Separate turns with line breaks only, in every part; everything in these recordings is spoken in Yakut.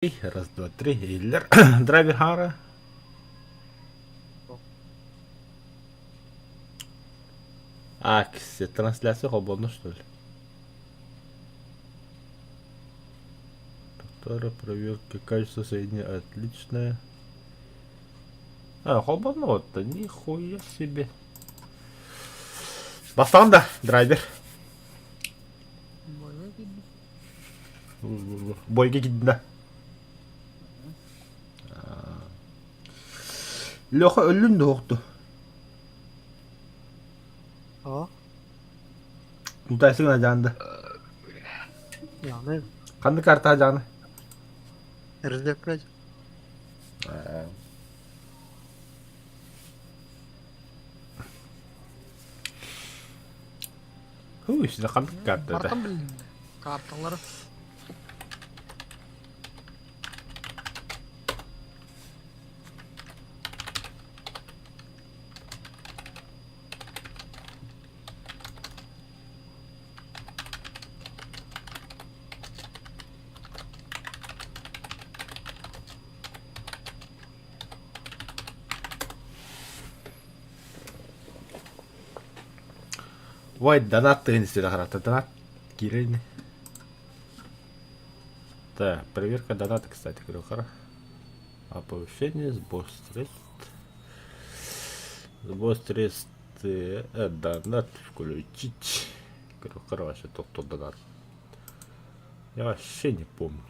Раз, два, три. Иһиллэр. Драйвер хаара. А, трансляция холбонно, что ли? Повтора проверка качества соединения отличное. А, холбонно вот-то, нихуя себе. Бастаан да, драйвер. Бойга киирдэ. Леха өллүн да уохту.
Аа.
Утайсыгына дьаанды.
Яны.
Ханнык картаҕа дьааны?
РДП.
Хуу, сине ханнык карта
Бартан билиннэ. Карталары.
Вай, донат тыгын истире харата. Донат киирэр ини. Так, проверка доната, кстати, говорю, Оповещение, сбор средств. Сбор средств, донат включить. Говорю, короче, тот, кто донат. Я вообще не помню.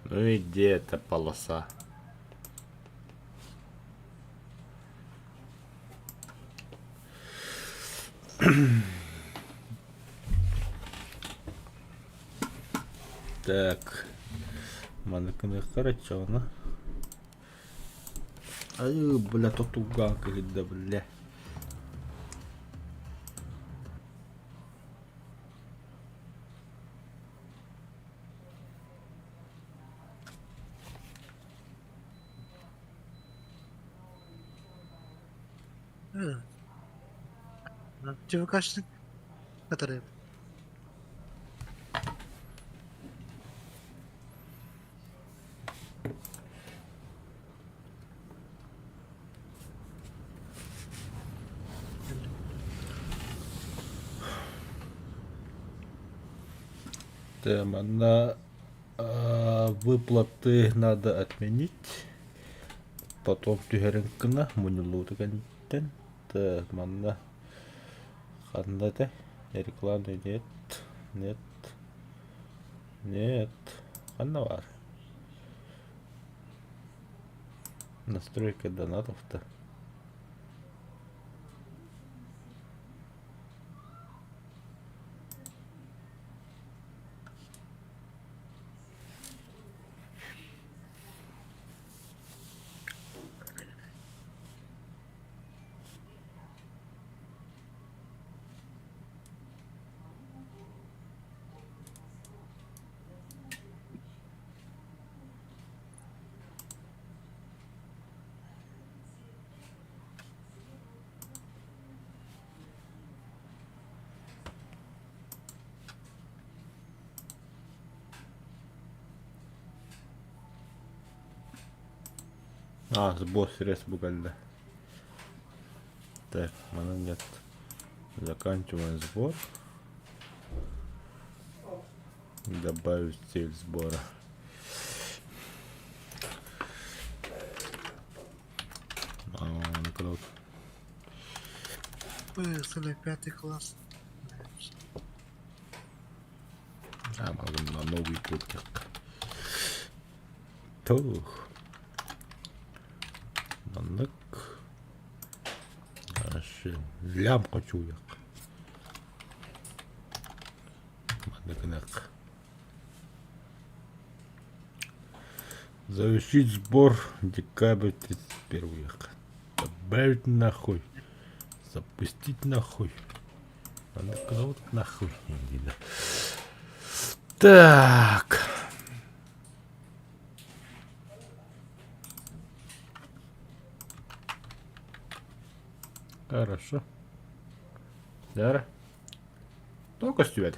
Ну и где эта полоса? Так. Маныкыны короче, Ай, бля, тотуган кыһыйда, бля.
ЧВКшник, который
Манна выплаты надо отменить. Потом түһэрин гына мунньуллубута кэнниттэн. Так, манна ханна этэ? Реклама нет, нет, нет. Ханна баар? Настройка донатов-то. А, сбор средств бугальда. Так, манан нет. Заканчиваем сбор. Добавить цель сбора.
Поехали, пятый класс.
А, могу на новый путик. Тух. Маннык. Лям хочу Маннык Завершить сбор декабрь 31 век. Добавить нахуй. Запустить нахуй. Она вот нахуй. Так. Хорошо. Дара. Тоҕо көстүбэт?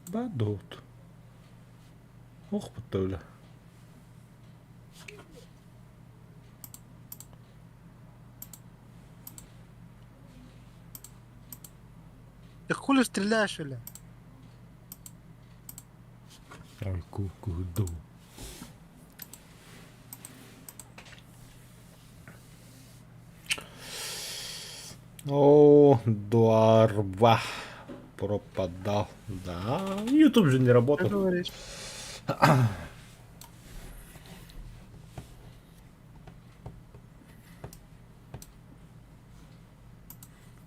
Бадут. Ох бутта
Ты хули стреляешь, или?
Ой, ку-ку-ду. О, Дуарва пропадал. Да, YouTube же не
Что
работал.
говоришь?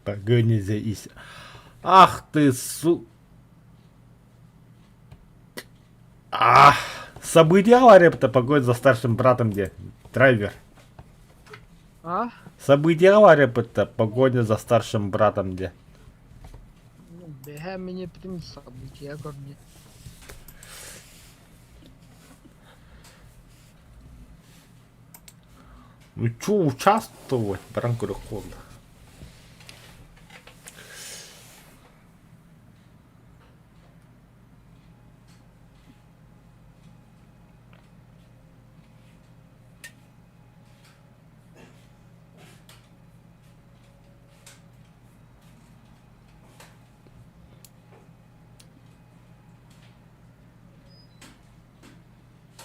Погоня за Ис. Ах ты, су... Ах, события авария-то погонь за старшим братом где? Драйвер.
А?
События авария-то погоня за старшим братом где?
Бэһээ мин эппитим события көрдө.
Ну чё участвовать? Баран көрөх буолла.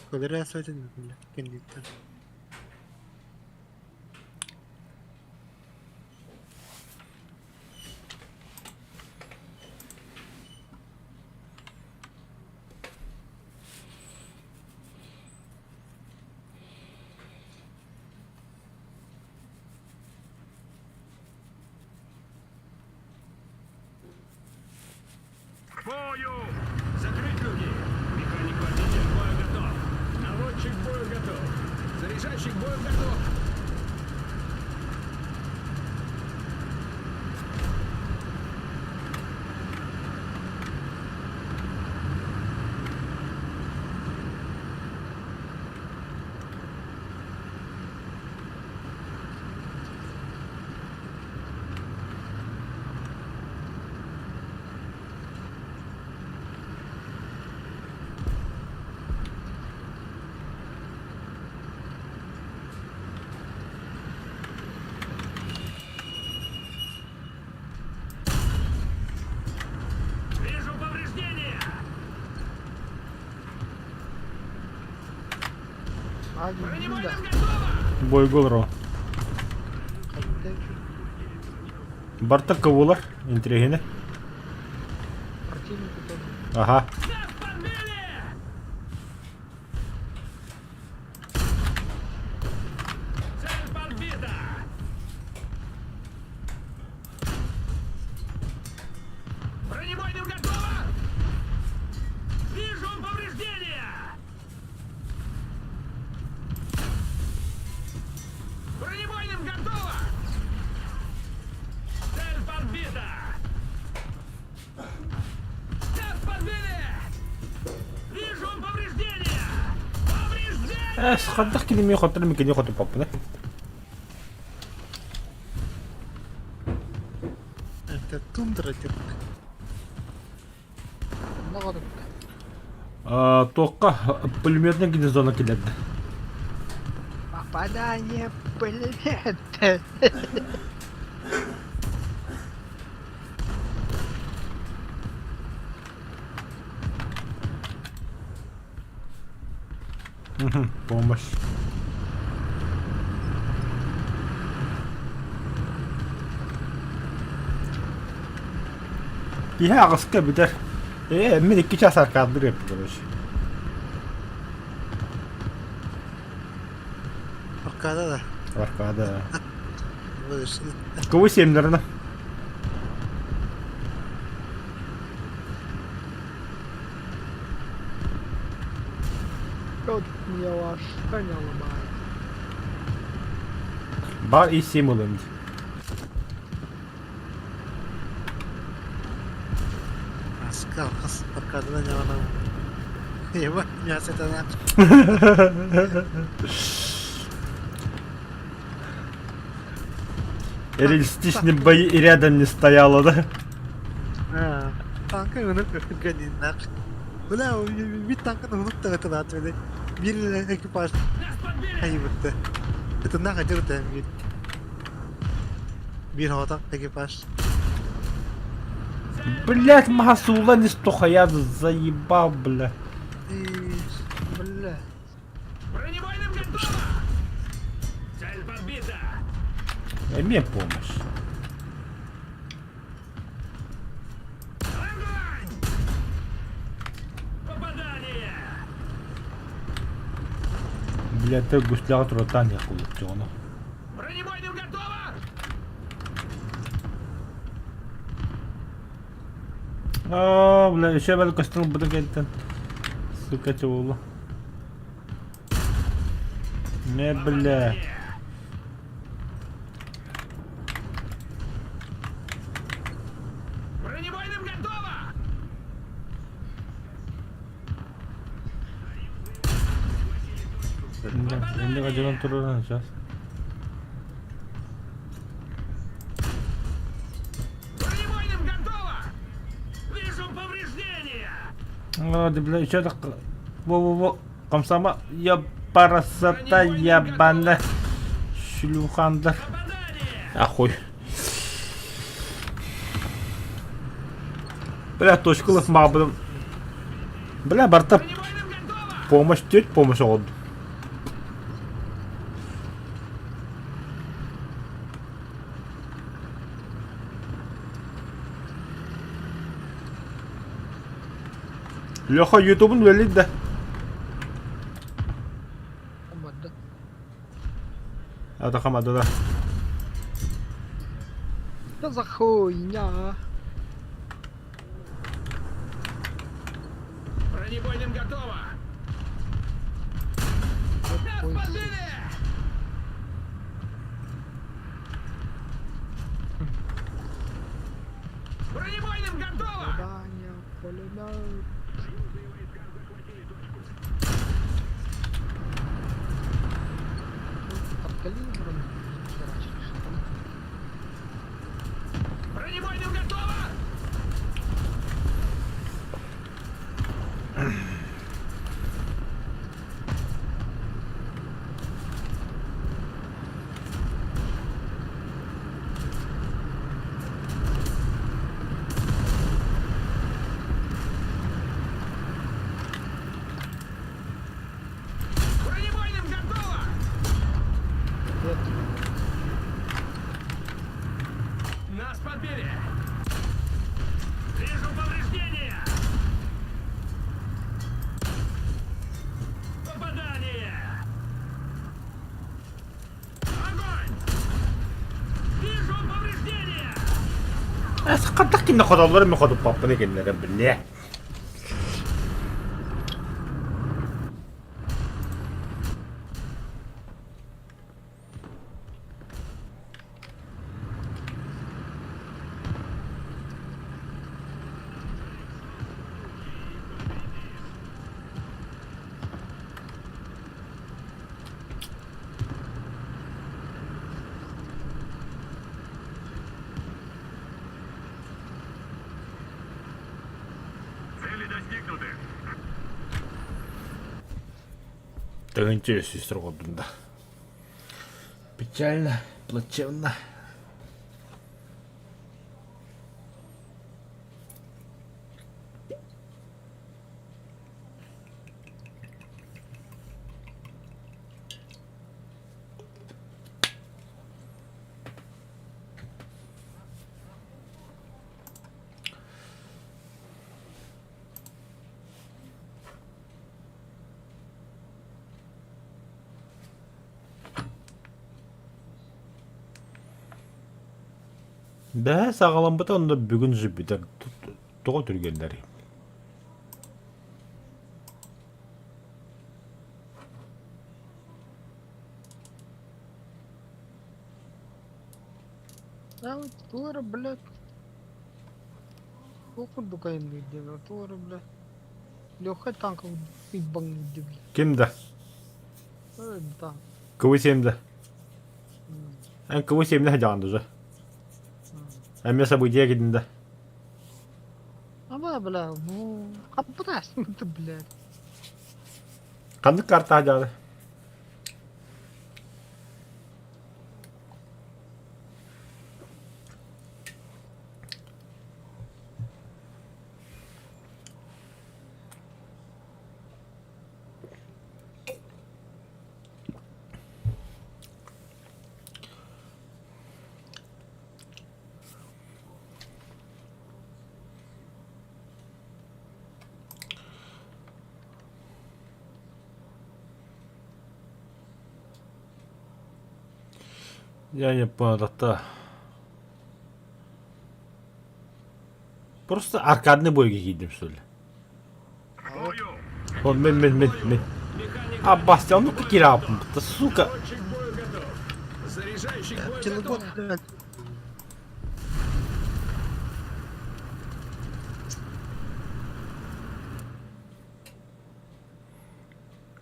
Көлөрө сылдьан кэнниттэн.
К бою! Закрыть люки! Механик-водитель к бою готов! Наводчик к бою готов! Заряжающий к бою готов! Вижу повреждения! Бронебойным готово!
Бойгол Барта кыбылар, интриһини. Аха.
Нас подбили! Цель подбита! Бронебойным готово! Вижу повреждения! Бронебойным готово! Цель подбита! Нас подбили! Вижу повреждения! Повреждения!
Эс, хайдах кинеми хотор микини хоту паппына.
Это тундра типа.
Туохха пулеметный гнездоны киллэрдэ.
Попадание пулемета.
Помощь. Киһи аҕыска бүтэр. Ээ, мин икки час аркаадыр эппит короче.
Аркада да.
Аркада.
Будешь.
Кого семнерна?
Тут мне ваш коня ломает.
Бар и семь ылым.
Аска, аркадана не она. Ебать, мясо это на.
Реалистичный бои и рядом не стояло, да?
А, танка ынырык гониннах. Бля, бит танканы унук тагытылаат били. Бир экипаж
Нас подбили!
хайыбытты. Ытынна хадыр тэн бир. Бир хота экипаж.
Блять, масула не я заебал, бля.
Бля.
Бронебойным готово! Цель подбита!
Имей помощь.
Огонь! Попадание!
Бля, ты гусляга туратан я хуй,
Бронебойным готово!
Аа, бля, еще бэл көстөн буду кэлтэн. Сука, чуолу. Не, бля.
Бронебойным готово!
Инде дьонон тураран сейчас.
Бронебойным готово! Вижу повреждения!
А, да, бля, еще так... Во-во-во, комсома, я парасата ебана. Шлюханда.
Попадание!
Ахуй. Бля, точкалых мабым. Бля, барта
Бронебойным готово!
помощь, теть помощь оҕордум. Леха ютубун үлэлиир да?
Хамада.
Ата хамада да.
Что за хуйня?
Бронебойным готово! Нас
Ой,
подбили! Бронебойным готово!
Задание, пулемет. Под калибром херачишь, что ли?
Бронебойным готово! Бронебойным готово!
Нет.
Нас подбили! Вижу повреждения! Попадание! Огонь! Вижу повреждения!
Хаттах кинне ходоллар ми ходуппаппын киннere бля.
Цели достигнуты!
Тыгынчы сестра да. Печально, плачевно. Бэһэ саҕаламмыта онно бүгүн же бүтэр тоҕо түргэннэрий
Да, вот тура, блядь. Туох курдук айанныыр диэн, туора, блядь. Леха танков ебаный, блядь.
Ким да?
Э, да.
КВ-7 да? Эн КВ-7 садьаҕын уже. Эмиэ событие кидин да.
Аба, бля, бу хаппытаас, блядь.
Ханнык карта дьаары? Я не понял, это... Просто аркадный бойга киирдим что ли? Он мен мен мен мен. А Бастя, ну как да сука.
Пчеловод, блядь.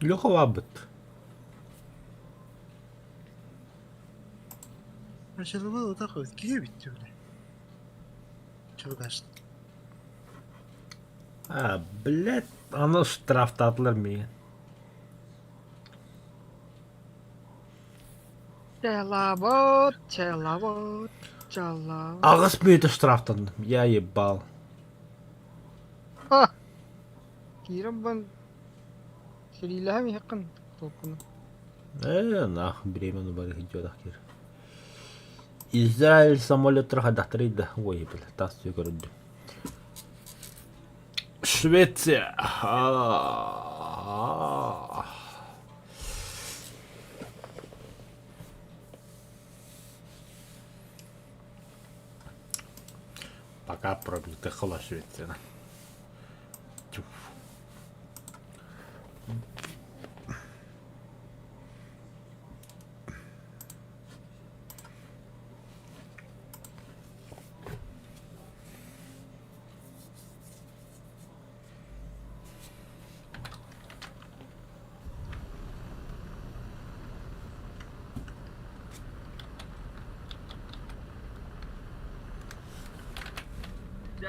Леха лабыт.
Пчеловод вот так вот, киһи бүттү бля. Чугас.
А, блядь, аны штрафтаатылар миигин.
Чалабот, чалабот, чалабот.
Аҕыс мүнүүтэ штрафтанным. Я ебал.
А! Киирэн бан сэриилэһэн иһэххин толкуну.
Э, нах, бириэмэни бары сылдьыбатах киир. Израиль самолеттара хайдахтарый да? Ой, бля, тас көрүндүм. Швеция. Пока пробитых Швеция. Тьфу.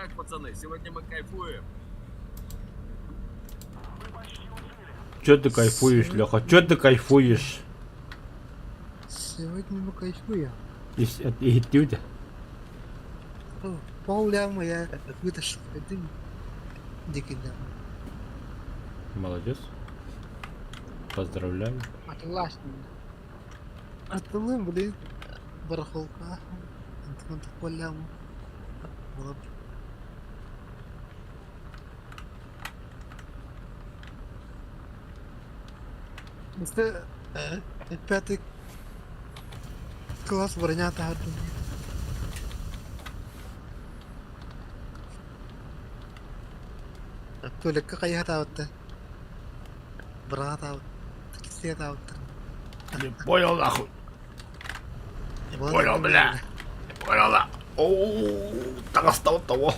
Так, пацаны, сегодня мы кайфуем.
Чё ты кайфуешь, Леха? Чё ты кайфуешь?
Сегодня мы кайфуем.
Иһиттибит.
Пол ляма я вытащил один дикий лям.
Молодец. Поздравляю.
Атыласын.
Атылым, блин, барахолка. Антон пол ляма. Вот. Это пятый класс броня тахардым. Тулекка хайыһатаабытта. Быраатаабыт. Кисиэтаабыттар.
Не понял нахуй. Не понял, бля. Не понял, да. Оу, таҥастабыт того.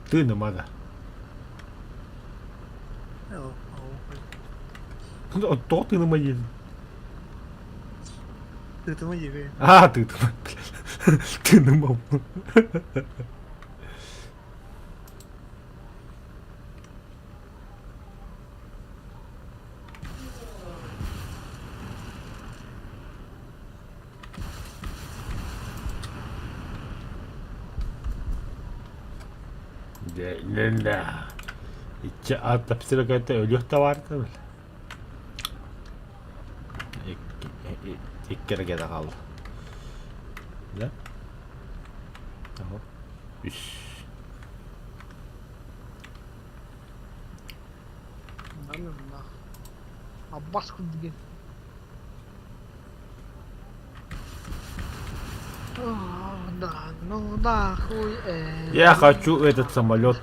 Тыыныма да. Тоҕо тыыныма диэн?
Тыытыма диэбэ.
А, тыытыма. Тыыныма. Да. Иччи аттапсыраката өлүөх табаарта бил. Икки эрэ хаалла. Да? Ага. Үс.
Аббас курдук Да, ну нахуй.
Я хочу этот самолет.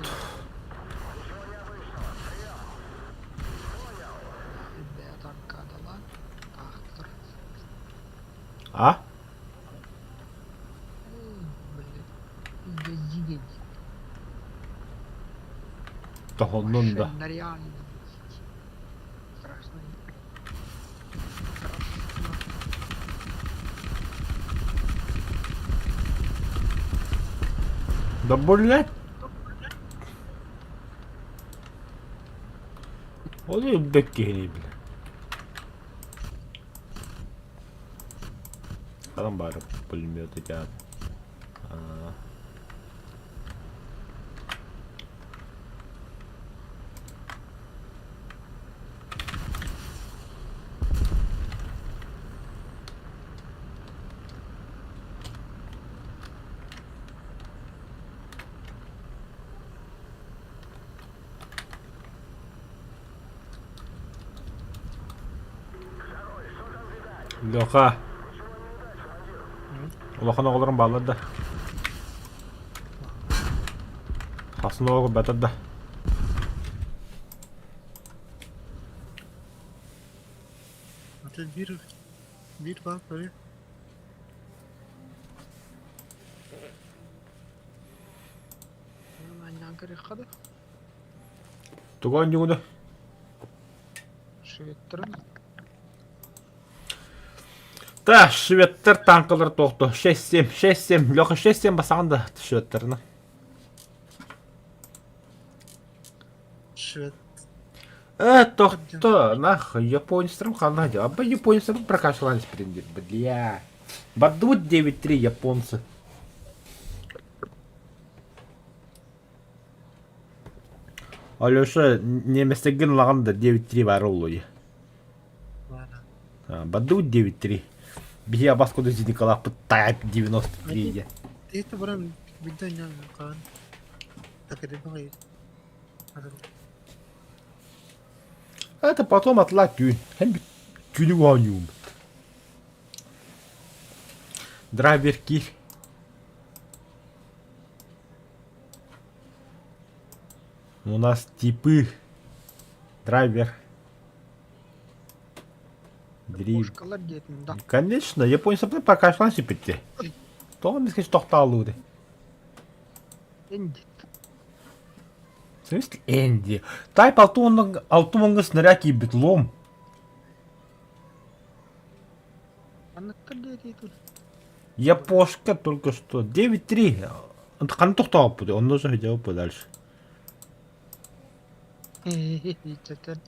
А? Тоһоннун да.
Реально. Страшно.
Да блядь! Ол өлбөт киһини бile. Ханан баар пулемет итян. Леха. Улахан оҕолорум бааллар да. Хасын оҕо бэтэр да.
Аты биир биир баар көрүө.
Анньаан көрүөххэ да.
Тугу оонньуугуну?
Шведтарын.
Да, шведтэр танкалар туохто 6-7, 6-7, Леха 6-7 басаҕын да шведтэрин.
Швед.
Э, тохто, нахуй, японецтерым ханна дела. Аба японецтерым прокашлялись, бля. Бадут 9-3 японцы. Алеша, немецтэргин ылаҕын да 9-3 баар оллуй. Бадут 9-3. Биһи абас куду Николааппыт Type 93 диye.
Это баран биден хаан. Такырыбаҕай.
Это потом атла түүн. Һэн түүнү оонньуум. Драйвер киир. У нас типы. Драйвер. Дри...
Пушкалар диэтим да.
Конечно, японцы прокашлан сипитти. Тоҕо мискэч тохтааллыы
Энди.
В смысле Энди? Тайп алты снаряд киирбит лом.
Анныктар диэтии тут.
Япошка только что. 9-3. Ханна тохтооппут, онно сылдьабыт дальше.
Чэтэн.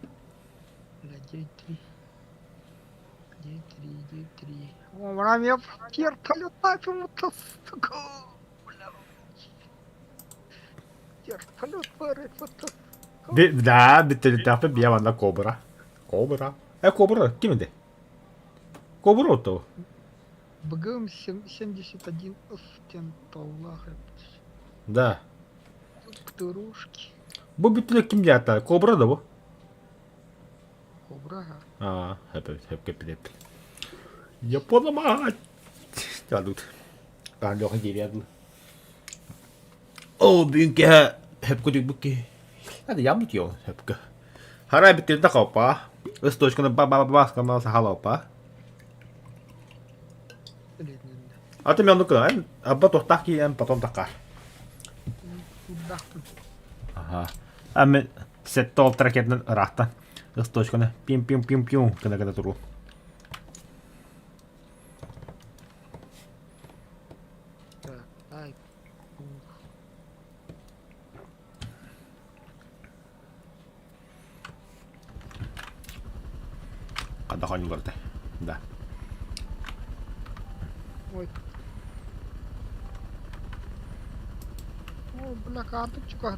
Бля, 9-3. 9-3, 9-3. О, мрам вертолет тапим сука. Бля. Вертолет бары,
Да, бүттэлитээхпит бийэ манна Кобра. Кобра. Э, Кобра ким этэ? Кобра отто.
БГМ 71 Стентолах.
Да.
Птырушки.
Бу бүттүлэ ким диэхтэ? Кобра да бу?
Кобра.
Аа, хэп хэп кэппит. Япона мать! Тут. Таан Леха диэри Оо, бүгүн киэһэ хөпкө түкбүт киһи. Это ябыт йо хөпкө. Харай бүттүн хопа. Ыс точканы ба ба ба ба сахалопа. Аты мен оннук гынан абба туохтаах киһи потом такаар. Аха. А мен сетте ол ракетанан ыраахтан ыс точканы пим-пим-пим-пим гына гына туруом.
Так, ай.
Ханна хонньулар да. Да.
Ой. О, бля, карточку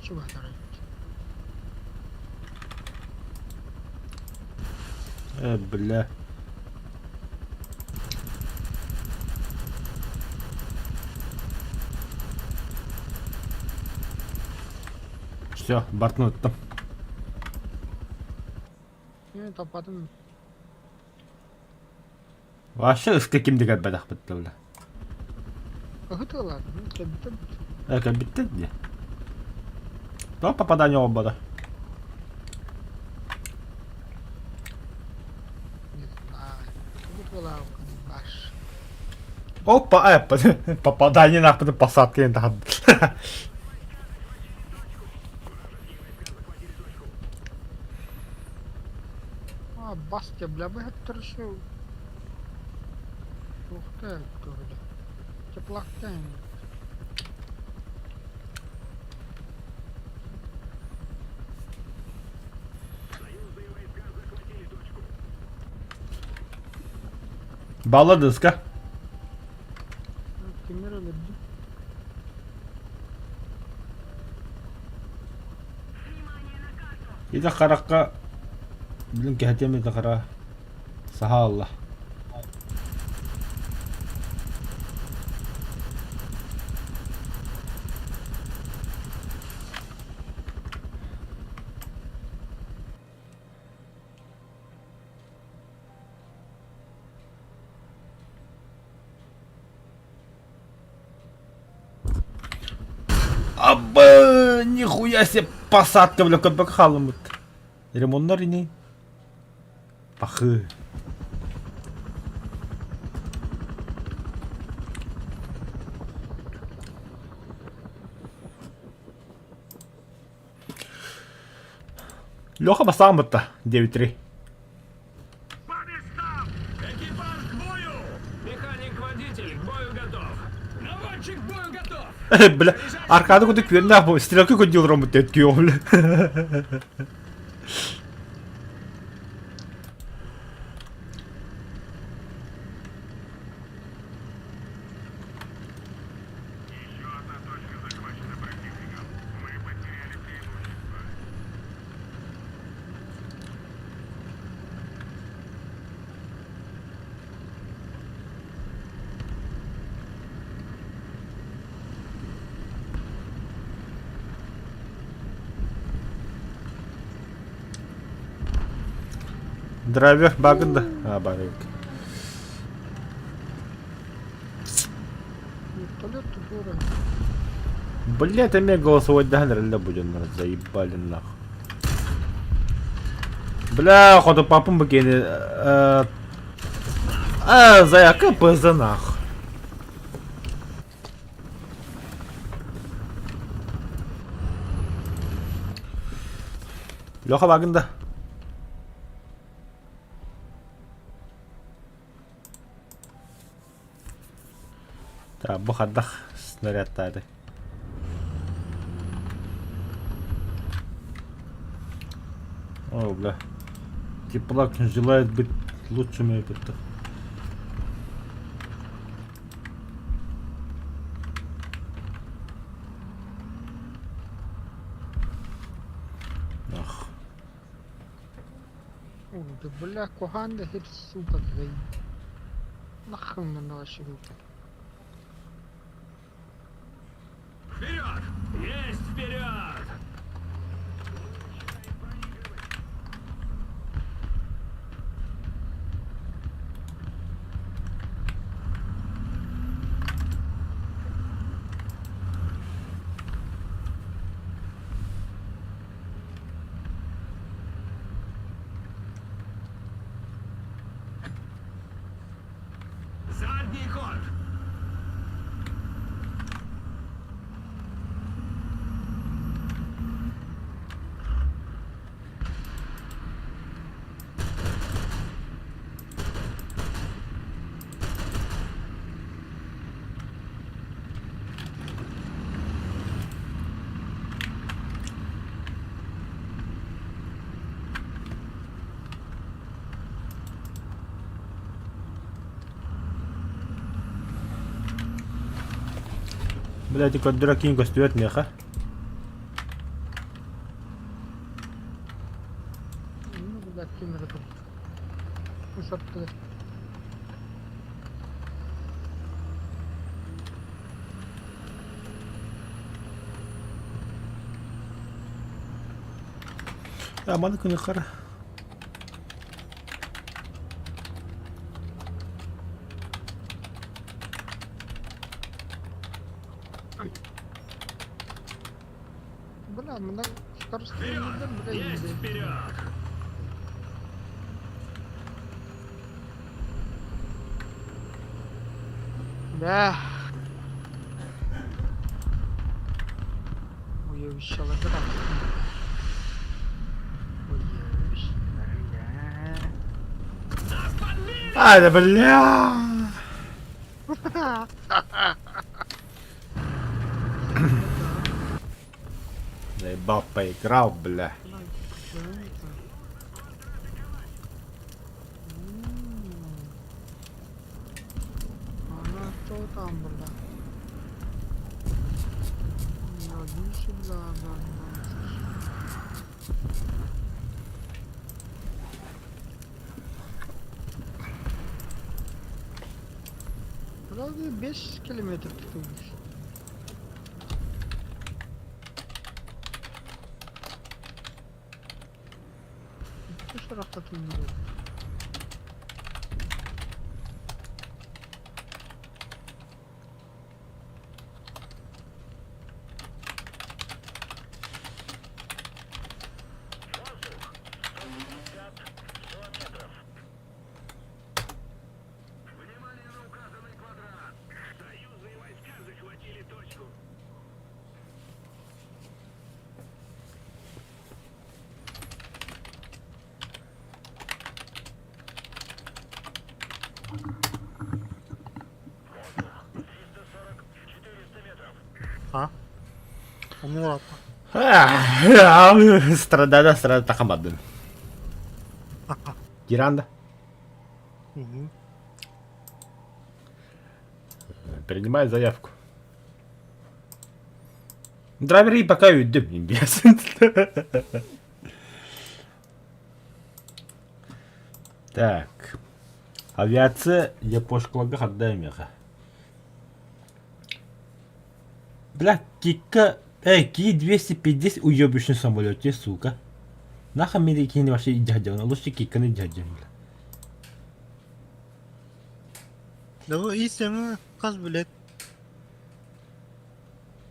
чугас
Э, бля. Все, бартын ыттым.
Мен таппатым.
Вообще ыска ким дигэр бэдэхпит бля.
Ыһытыалаатым, кэлбитим.
Э, кэлбиттэр дии. То попадание оҕолбото.
Не знаю. Ыһытыалаабыккын баш.
Опа, э, попадание нахуй посадки таһан.
А, Бастя, бля, быһаттар шоу. Туохта көрдө. Теплактан.
Балладыска.
Кимнэр өлөрдү?
Ити харахха билин кэһэтиэм ити хара саха алла. Абы, нихуя себе посадка, бля, көппөк хаалыммыт. Ремоннар ини. Пахы. Леха бастаан бытта, 9-3.
Экипаж к бою! Механик-водитель к бою готов! Наводчик к бою готов!
Бля, Аркада куда күөннээх бу, стрелка көддүү олороммут диэт күйүөх бля. Драйвер багын да. А, бар эбит.
Вертолет тупоры.
Блять, а меня голосовой даһан будем заебали нахуй. Бля, ходу папам букени. А, заяка ПЗ нахуй. Леха багында. Так, бу хардах снарядтаады. О, бля. Теплак желает быть лучшими это. Ах.
О, да бля, куһаҕан да сир сука заеб. Нахуй на вообще
Вперед! Есть вперед! Задний ход!
Блядь, көрдөрө киин көстүбэт миэхэ.
Ну, блядь, ким эрэ тут. Ушаттылар.
А маны күнү хара.
Бля, мына скоростной
Вперед!
бля,
Есть
иди.
вперед!
Бля. Уебищала, бля. Уебищала, бля.
Ай, да бля. Заебал, поиграл, бля.
Она что там, бля? Иди сюда, да, да. Бля, 5 километр tutulmuş. Үс рахтатылмыр.
А? Оннугар
Страдада, страда тахамадын. Гиранда.
Угу.
Принимай заявку. Драйвери пока үйдүм диэсин. Так. Авиация Япошкаларга хардаймыаха. Бля, Кика... Эй, Ки-250 уебищный самолете, сука. Нахуй мне кини вообще дядя, лучше Киканы дядя, бля.
Да бу ис өҥө хас билет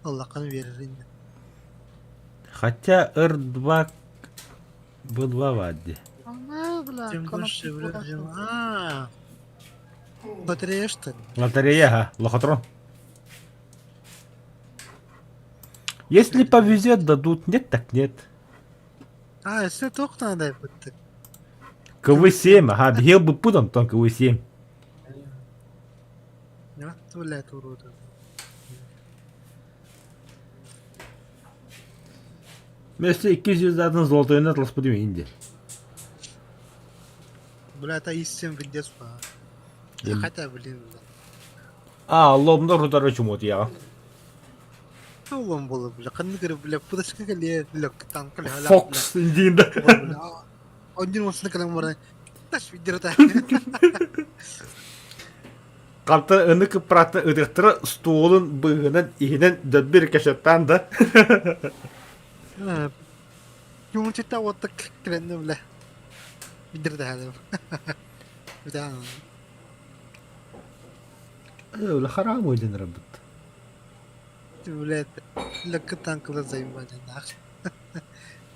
Аллахханы биэрэр иннэ.
Хотя Р2 Б2 вадди.
Чем больше блин, а Батарея что ли?
Лотерея, ага, лохотрон. Если повезет, дадут. Нет, так нет.
А, если только надо будет.
КВ-7, ага, бил бы пудом, тон КВ-7.
Блядь, урода.
Вместо 200 золотой атлас подым инди.
Бля, это истин пиздец, па. Хотя, блин, бля.
А, ломнор удары чумот я.
Лом было, бля. Ханны говорю, бля, пудашка кале, бля, танк, бля.
Фокс индинда.
Один осыны калам бара. Таш видерта.
Канта ынык прата ытыктыра стуолун быһынан иһинэн дөлбир кэшеттан да.
Юнчита вот так кренне, бля. Видерта хадам. Бля.
Харам уйден работа.
Блядь, лөккө танкылар заебали, нах.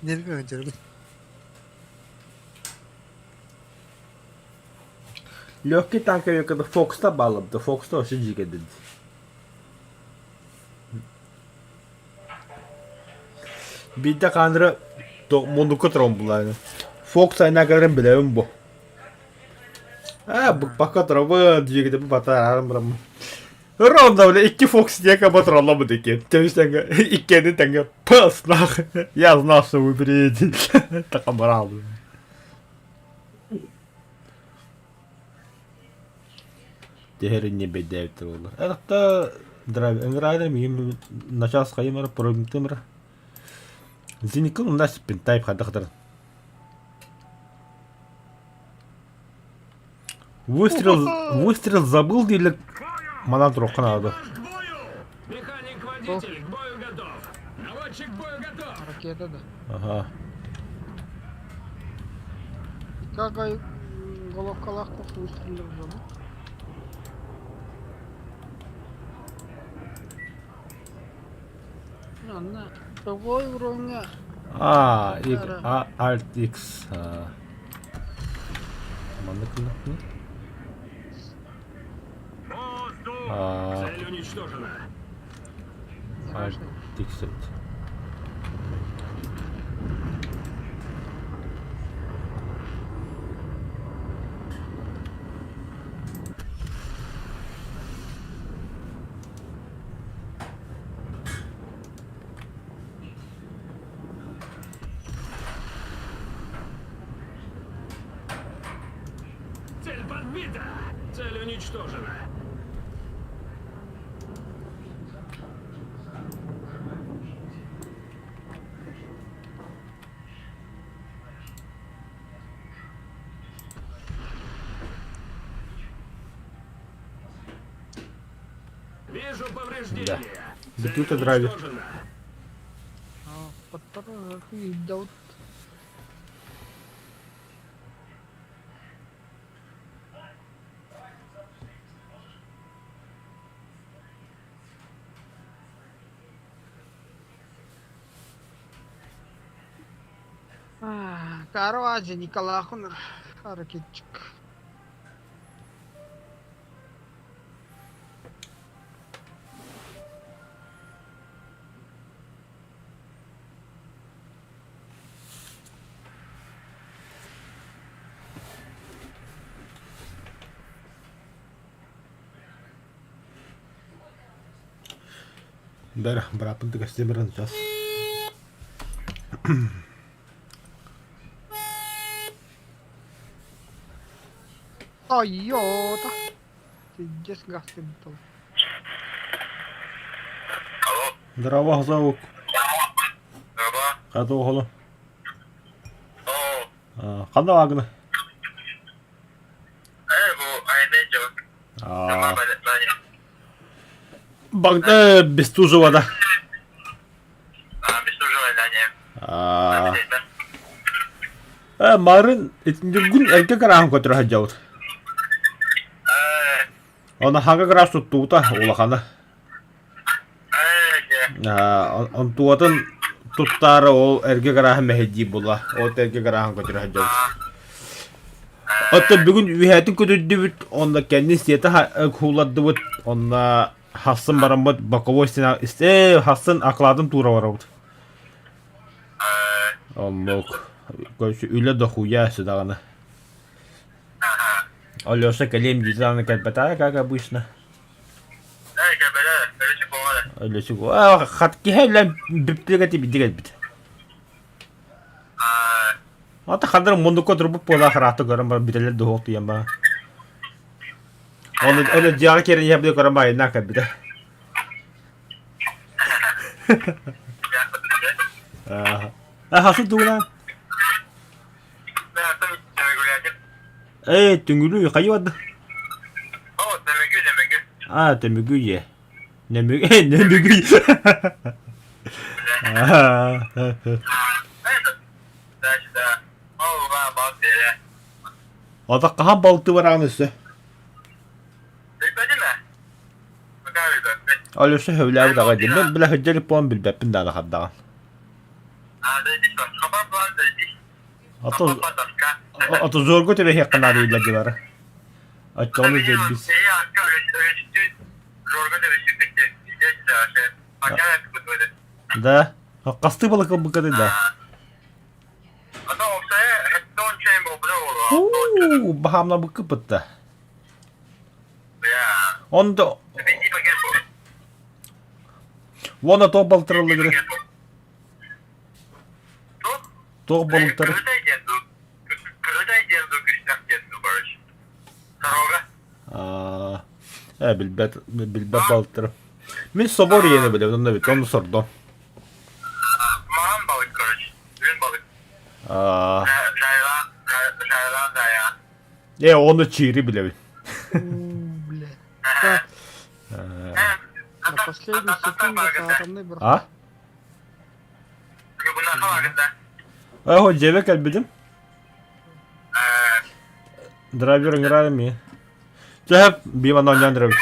Нерве өндөрү.
Легкий танковик это Фокста балып, да Фокста вообще жиге dedi. Биде канры мундуку трон булайны. Фокс айна кадарын билебин бу. А, бу пока травы жиге бу батар арым. Ровно, бля, икки Фокс диэки батыралла деки. Тевистенге иккени тенге пас нах. Я знал, что вы приедете. Так обрал. Теһэринне бэйдээбиттэр буоллар. Эрта драйв эҥрайдам им начаас хайымара пробимтымра. Зиникл у нас пентайп хадахтар. Выстрел, выстрел забыл или манан турукка наада.
К бою! Механик-водитель к бою готов! Наводчик к бою готов!
Ракета да.
Ага.
Какай головкалаах выстрелил дьону. Анна, ПВО уровня
А, И, А, Alt X. А. Маннык гыннахпына.
Воздух!
А,
Цель уничтожена.
Alt X эбит.
уничтожена. Вижу повреждения.
Бүтүүтэ
Цель
драйвер.
уничтожена.
Даут. Короче, Николахун ракетчик.
Бэр, бырааппын түгэстии баран час.
Тойота. Пиздец газ ты
Здорово, Заук. Хата оҕолу. Ханна баагына? Багда Бестужева да. Марын итиннигин эргэ гарааһын көтөрө сылдьабыт. Оны хаҥа гараас туттубута улахана. Онтугатын туттаары ол эргэ гарааһын мэһэйдиир буолла. Ол эргэ гарааһын көтөрө сылдьабыт. Оттон бүгүн үөһээтин көтүрдүбүт, онно кэннин сиэтэ кууллардыбыт, онно хассын бараммыт боковой стена хассын окладын туура барабыт. Оннук. Короче, үлэ дохуя даҕаны. Алеша кэлиэм дии даҕаны кэлбэтэ, как обычно. Алеша, хат киһи үлэ бүптүгэ тибидди кэлбит. Ата хандар мундукка турбут буола хараахта көрөн баран бүтэлэр дуһуох тиийэн баа. Оны оны дьиэҕэ киирэн иһэбит көрөн баайыннаах кэлбитэ. Хасыт дугуна? Ээ, түҥүлүү хайы барда? Аа, төмүгүү е. Нөмүг нөмүгүй. Ата хаһан балты бараҕын өссө? Алеша сөбүлээбит аҕай дии. Мен бile сылдьар буолан билбэппин даҕаны хардаҕын. Ото ото зорго түбэһиэххэ наада дииллэр дии бары. Оччоҕуна дьэбис. Да. Хастыы балык ылбыккыный да? Уу, баһаамнабыккыппыт да. Онто Уонна туох балтыраллыгыры? Туох балыктары? Аа, билбэт билбэт балыктары. Мин собор иэни билэбин, онно бит, онно сордом.
Маҕан балык, короче, үрүн балык.
Аа.
Жайлаан дая.
Э, ону чиири билэбин.
Бля. Так, на последней секунде атомный брак.
А? Э, дьиэбэ кэлбитим. Драйвер ыҥырар эмиэ. Чэ, Бима Андреевич.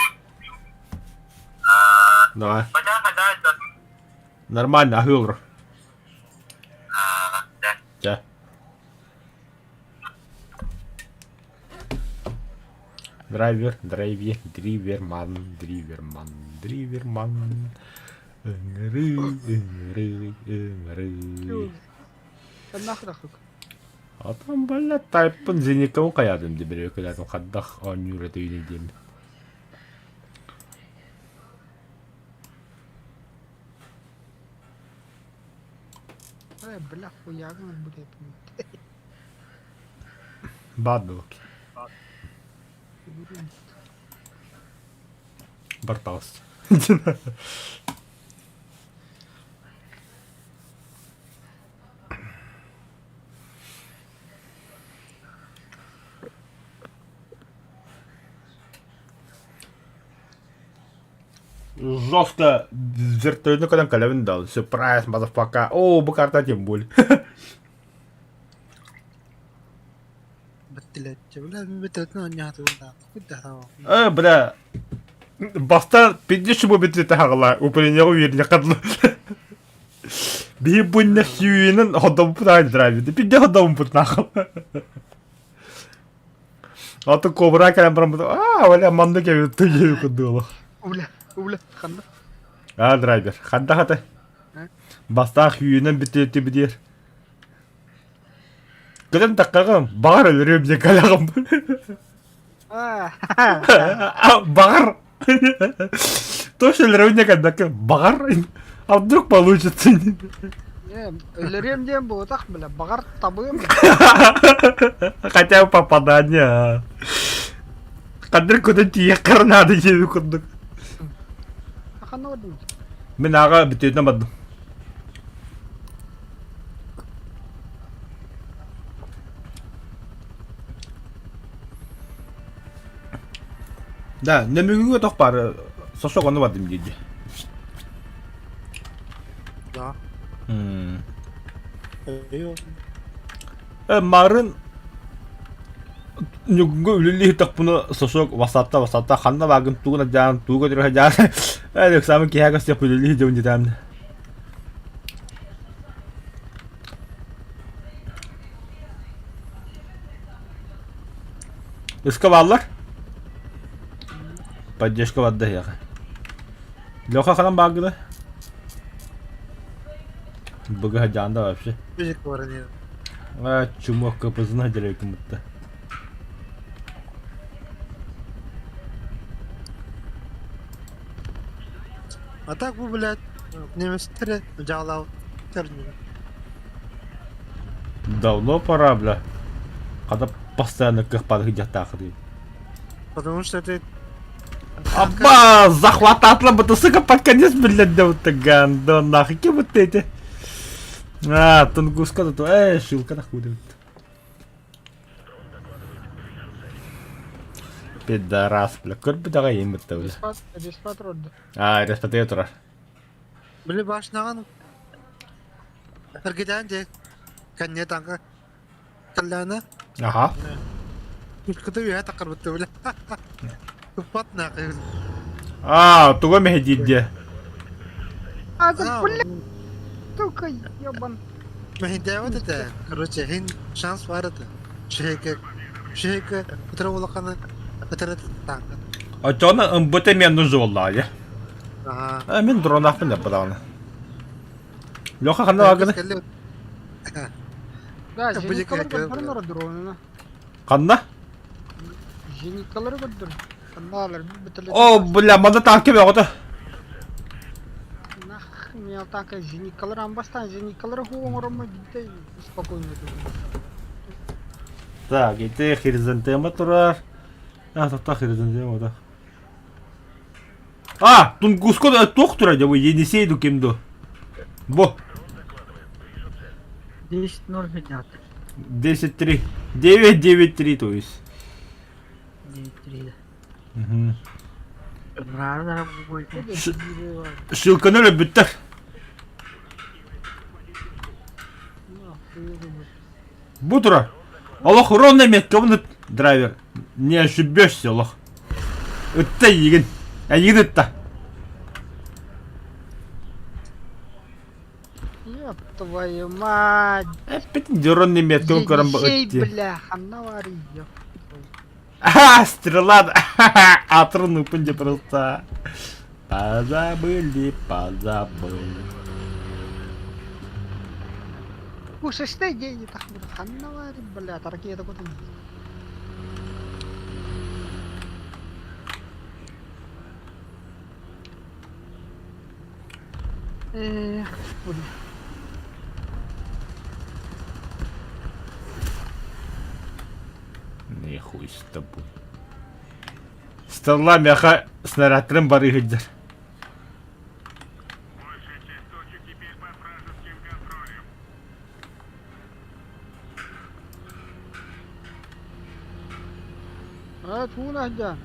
Давай. Нормально, аһыы олор. Чэ. Драйвер, драйвер, дриверман, дриверман, дриверман. Ыҥырыы, ыҥырыы, ыҥырыы. Атам балла тайппын Зеникову хайаатым дии бөрүөкүлээтим хайдах оонньуур этэ үүнэ диэммин.
Э, бля, хуягын блядь.
Баар буолук. Бартаҕас. Жестко вертолету кэлэн кэлэбин да, сюрприз, motherfucker. Оо, бу карта тем более. Э, бля, бастан пиздец бу битти таһаҕала, управлениеҕа үөрэнэ хадлы. Биһи бунна сүүнэн ходомпут аан драйвит. Пиздец ходомпут нахал. Аты кобра кэлэн баран аа, оля манна кэбит туйу курдук.
Бля, бля, ханна?
Аа, драйвер, ханна хата? Бастаах үүнэн битти битиэр. Кэлэн таххаҕым, баҕар өлөрүөм диэн кэлэҕим. Баҕар. Точно өлөрөбүн диэн кэлбэккэ, баҕар. А вдруг получится?
Өлөрүөм диэн буотах, бля, баҕар табыам.
Хотя бы попадание. Ханнык куда тиийэххэр наада диэби курдук.
Ханна бардым?
Мин аҕа бүтүннэ бардым. Да, нөмүгүҥҥэ тох баар сосок ону бардым диирди.
Да.
Марын Ньугунга үлэлии тахпына сосок васатта васатта ханна баагын тугун адьаан тугу көтөрө дьаан э экзамен киһэ көстүөх үлэлии дьон дитаамна Ыска бааллар? Поддержка барда эһиэхэ. Леха ханан бааргына? Быгыһа дьаанда вообще.
Бежик баран
А, чумок капызына дерекин бутта.
А так бу, блядь, немецтер жаалау
Давно пора, бля. Когда постоянно кых дьахтаахы
Потому что ты...
Абба, захвататла бы сука, под конец, блядь, да вот гандон, нахуй, кем вот эти? А, тунгуска тут, шилка нахуй. Пидорас, бля, көрбүт аҕай им бытта, бля.
Респат ордо.
А, респатыга турар.
Били башнаган Эргитэн дьэ кэнниэ таҥха кэллэҕинэ
Аха.
Кыта үөһэ таххарбыт бile. Туппат наахы.
Аа, туга мэһэйдиир диэ.
А, бля, только ебан.
Мэһэйдээбэт этэ. Короче, иһин шанс баар этэ. Шеһэкэ шеһэкэ ытыра улаханы ытыра таҥха.
Оччоҕуна ымбыт эмиэ нужуоллаайа.
Аха.
Э, мин дронаахпын дьаппатаҕына. Леха ханна бааргыный?
Да, зениткалары көрдөрөн ора дронuna.
Ханна?
Зениткалары көрдөр. Ханна
О, бля, манна танка бөҕөтө.
Нах, мен танка зениткалары амбастан зениткалары оҥороммо биирдэ спокойно.
Так, ити хризантема турар. А, тоқта хризантема да. А, Тунгуска туох турар дьэ бу Енисей ду ким ду? Бу.
10-0 хотят.
10-3. 9-9-3 то есть.
9-3 да.
Угу.
Рано будет.
Шилканы өлөрбүттэр. Бу турар. Олох ровно метка бұны драйвер. Не ошибешься, олох. Ытта эйигин. Эйигин ытта.
Ёб твою мать!
Эппит ровно метка көрөн бу
Енисей,
ытти.
бля, ханна баарый, ёб твою.
А, стрела! Атрын упынде просто. Позабыли, позабыли.
Кушаштай день так, ханна баарый, бля, ракета кутун. Эх, бля.
Нехуй с тобой. Стрела миэхэ снарядтарын барыы сылдьар.
Большая часть точек теперь под вражеским контролем.
Ээ, тугун аһдьаан?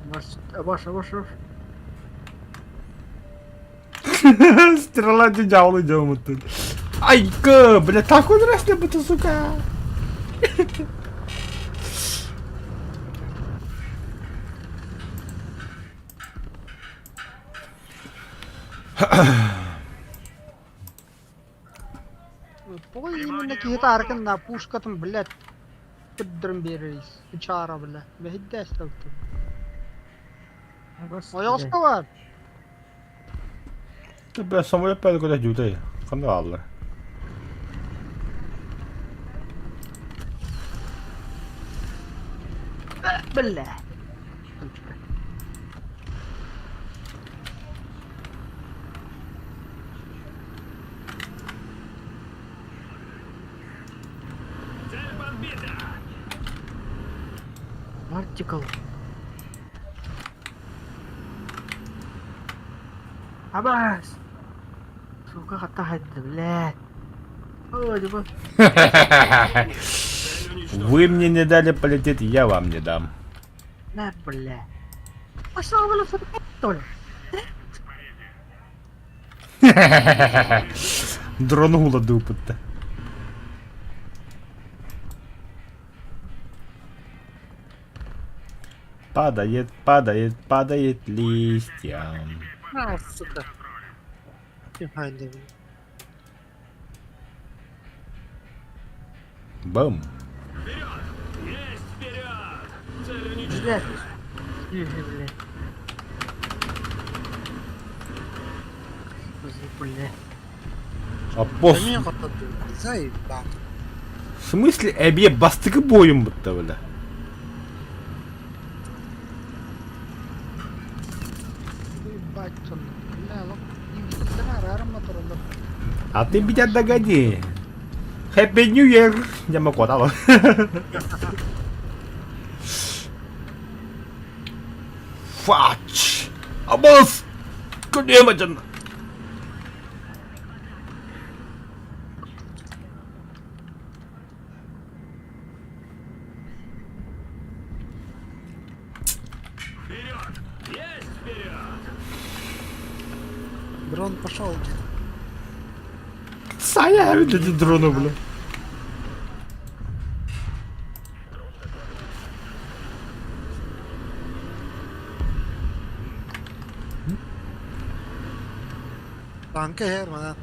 Баш, баш, баш, баш.
Стрела дьаулы дьоммуттун. Айка, бля, такой раз быта, сука.
Тоҕо именно киһи таарыкын пушкатын, блядь, көрдөрөн биэрэрий, чаара, бля, мэһэйдээс тылтын. Ойоҕоско баар.
Бля, самолет пәді көтә жүтэй. Қандай алды?
Бля.
Цель подбита!
Артикл. Абас! Сука, хатахайда, блядь. Ой, дьэ
Вы мне не дали полететь, я вам не дам.
На, бля. Пошел, бля, что ли?
Дрон улады упытта. Падает, падает, падает листьям.
А, сука. Behind him.
Бум.
Вперед! Есть вперед! Цель уничтожена!
Блядь. Тише, блядь. Бля.
А босс.
Эмиэ хоттордум. Заебал.
В смысле эбие бастыкы бойум бутта бля.
Ебать, бля,
А ты меня догони. Happy New Year! Я могу, да? Фач! Абас! Күнемедін!
Вперед! Есть вперед!
Дрон пошел.
Сайа, эти дроны, бля.
Танка här mannen.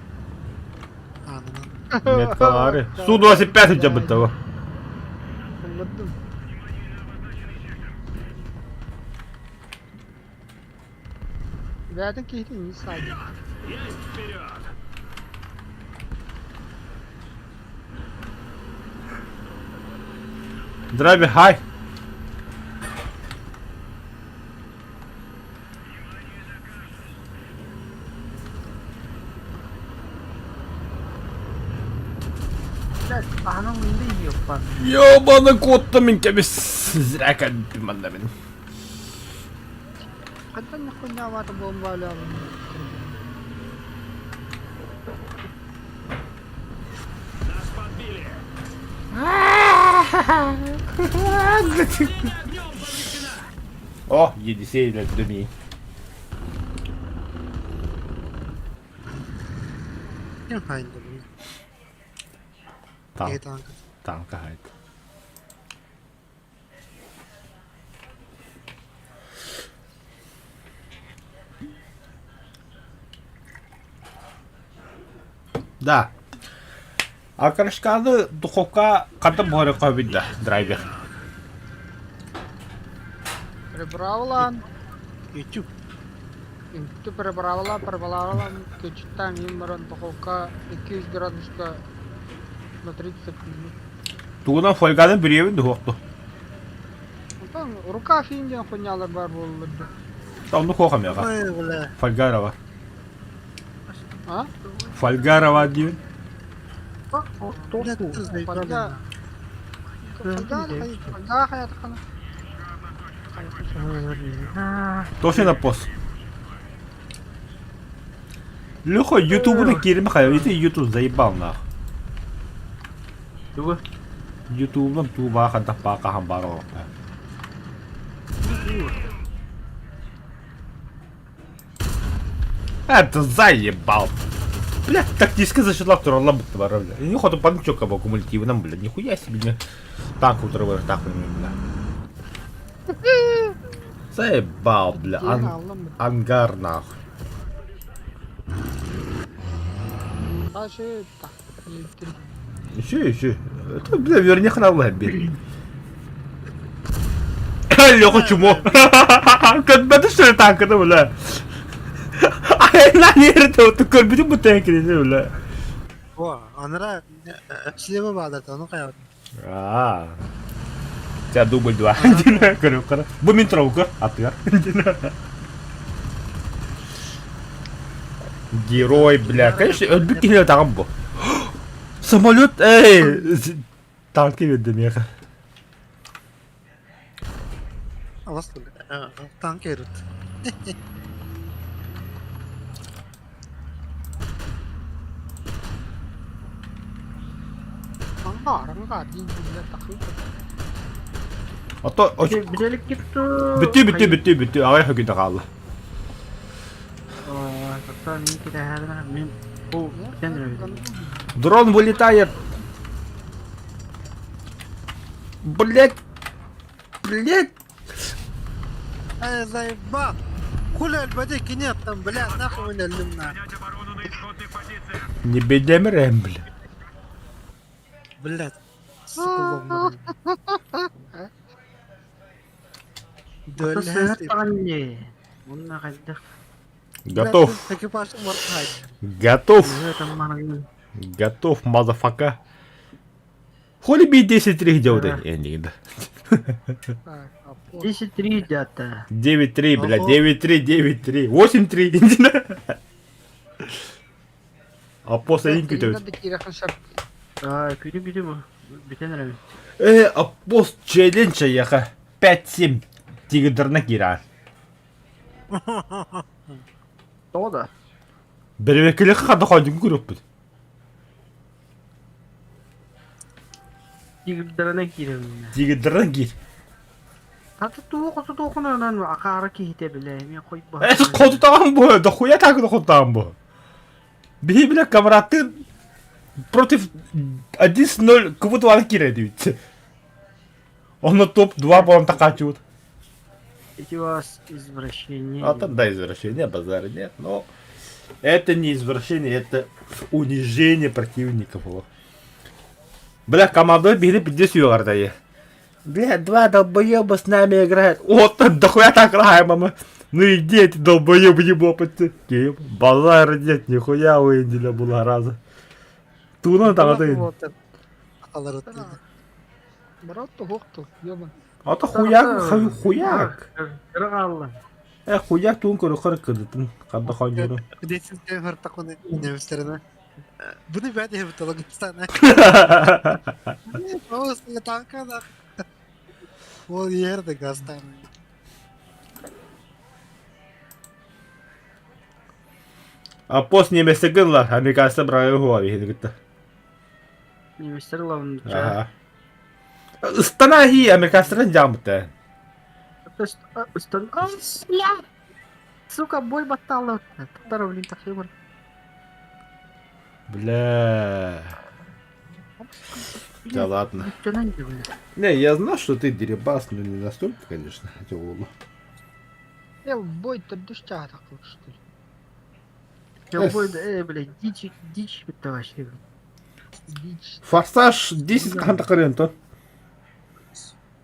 Анна.
Нет, Клары. Су-25 у тебя бы того.
Anladım. Бэйэтин киһитин не саадьа.
Есть вперед!
Драби, хай!
Блядь, аһынан уйунда ийиэхпэ.
Ёбаны куоттум мин кэбис. Зря кэлбиппин манна мин.
Хантан нахуйнявата бомбалаабын.
Нас подбили! Огнем повреждена!
О, Елисей, блядь, дымей.
Behind him.
Танк,
Танка.
танка хайт. Да. Окрошканы духовка хантан буһарыахха сөбүй да, драйвер.
Перебравлан.
YouTube.
Үнтү перебравла, перебравла, кечиттан им баран духовка 200 градуска на 30 минут.
Тугунан фольганы бүрүйэбин дуһуохту.
Онтон рукав иин диэн хуйнялар баар буоллар дуу.
Оннук суох эмиэхэ.
Ой, бля.
Фольга эрэ бар.
А?
Фольгарова диэн.
Блядь, ты заебали,
Фольга.
нахуй.
Фольга, фольга хайатахана.
Точно пост. Леха, ютубу киирим хайа, ити ютуб заебал нах.
Тугу?
Ютубунан туубаа хантах баа хахан баар олохта. Это заебал. Бля, тактически защитлап туралла бутты бар, бля. Не хоту панчока бо кумулятивным, бля, нихуя себе не танк утрываешь так, бля. Заебал, бля, ан- ангар нахуй.
Дальше так.
Еще, еще. Это, бля, верни хана бер. Леха чмо. Көрбөтү что ли танканы, бля? Айна нерде оту көрбүтү бу танкины, бля.
О, анара шлема баадыр, ону хайа.
Аа. Тебя дубль два. Көрүп кара. Бу мин турабы көр, атыгар. Герой, бля. Конечно, өлбүт киһи тагын бу. Самолет, эй! Танки берди меха.
Алас танк эрут.
Ангар, ангар, дии бля, тахы.
Ото
Бүтэһик китту.
Бүтү бүтү бүтү бүтү аҕай хөкүдэ хаалла.
Мин бу
Дрон вылетает. Блять. Блять.
Эй, заебал! Хули альбадеки нет там, бля, нахуй меня лимна.
Занять оборону на исходных позициях.
Не бедемерем, бля.
Блядь. Сука, ломаный.
Готов.
Экипаж моркать.
Готов. Готов, мазафака. Хули би 10-3 делает? Я не да.
10-3 дята.
9-3, бля,
Ого.
9-3, 9-3, 8-3. А после не күтөбүт.
Күтү күтү бу. Бүтэн эрэ.
А пост челлендж яха 5-7 тигдерна кира.
Тоҕо да?
Беребекеле хада ходим көрөппүт.
Тигрдэринэ киирэн.
Тигдерна кир.
Таты туох туохунан акаара киһитэ билэ эмиэ хойбо.
Это хотутаан бу, да хуя так да хотутаан бу. Биһи биле камраты против 1-0 кубутуан кире дейт. Он на топ-2 болон такачут.
Эти у вас извращения.
А там да, извращение, базара нет, но это не извращение, это унижение противника было. Бля, команда били пиздец югарда. Бля, два долбоеба с нами играют. Вот, да хуя так играем, мама. Ну и где эти долбоебы ебопы? Базар нет, нихуя выедели была раза. Туна там это.
Брат, тухту, ёбан.
А то хуяк, хуяк.
Кыра
Хуяк туун көрө кыдытын. Кадда ханжуру.
Десять хартаконы неместерine. Bunu ben de yaptım. Танка да. Ол ерді гастан.
А пост немесе гыллар, американцы брали его, видите.
Неместер лавын.
Ага. Ыстана хи американцтарын жамыты.
Ыстан. Сука, бой батталы. Татар, блин, тахымыр.
Бля. Да ладно. Не, я знал, что ты деребас, но не настолько, конечно, хотел
Бой төрдүс чаатак что ли.
Бой, блядь, дичь, дичь это вообще.
Дичь.
Форсаж 10 қанта қырын то.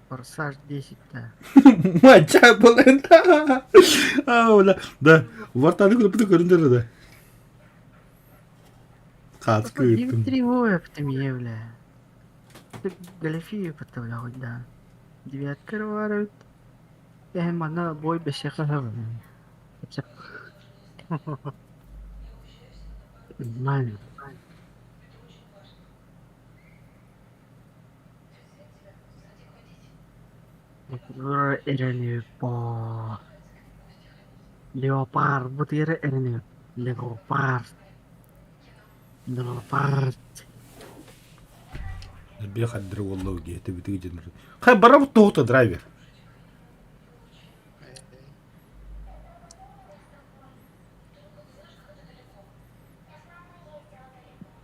Форсаж 10, да.
Мача был. А, бля. Да. Вартаны күліп көріндірді да. Қатқы өттім.
9-3 бля, бля. Галифию бля, хоть да. Девятка варают. Я мана бой бесеха. Нормально. Эрэниппо. Леопард бу тиэрэ эрэнэ Леопард. Леопард.
Элбэх хаддыр уолла диэтэ битиги дьоннор. Хай барабыт тоҕута драйвер.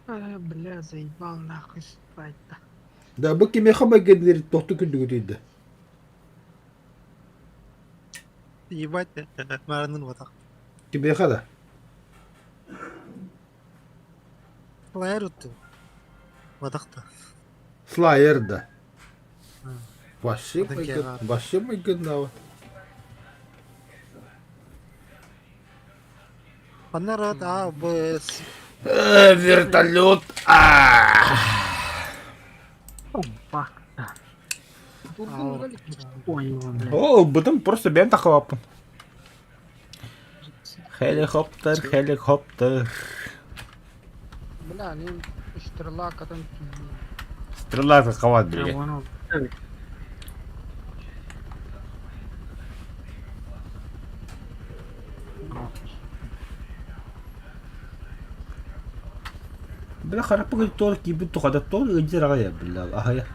А, бля, заебал нахуй спать-то.
Да бу кимиэхэ майгынныыр тохту күндүгүтүйдэ.
Ебать, маранын батах.
Кимиэхэ да?
Флайер утту. Батахта.
Слайер да. Вообще
Атын
майгын,
киэҕэ.
вообще майгыннаабат.
Панарат А, Б, С.
Вертолет. А.
Опа.
Тургун өлө
Понял, блядь.
О, бытым просто бэйэм тахабаппын. Helikopter, helikopter.
Бля, они стрела катын
Стрела хават, блядь.
Понял.
Бля, хараппыга туох киирбит тухата туох ыдьыр аҕай бля, аһайа.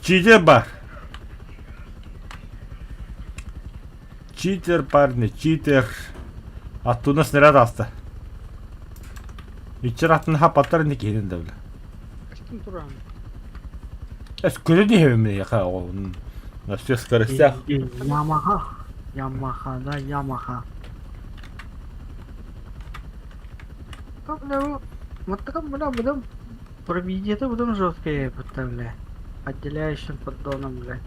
Читер бар. Читер, парни, читер. Аттуна снаряд аста. Иччер атын хапаттар не киһинин да бля.
Кастым туран.
Эс көрө диһэбин яха на всех скоростях.
Ямаха. Ямаха, да, Ямаха. Как, бля, вот так, бля, будем пробить это будем жесткое, бля. Отделяющим поддоном, бля.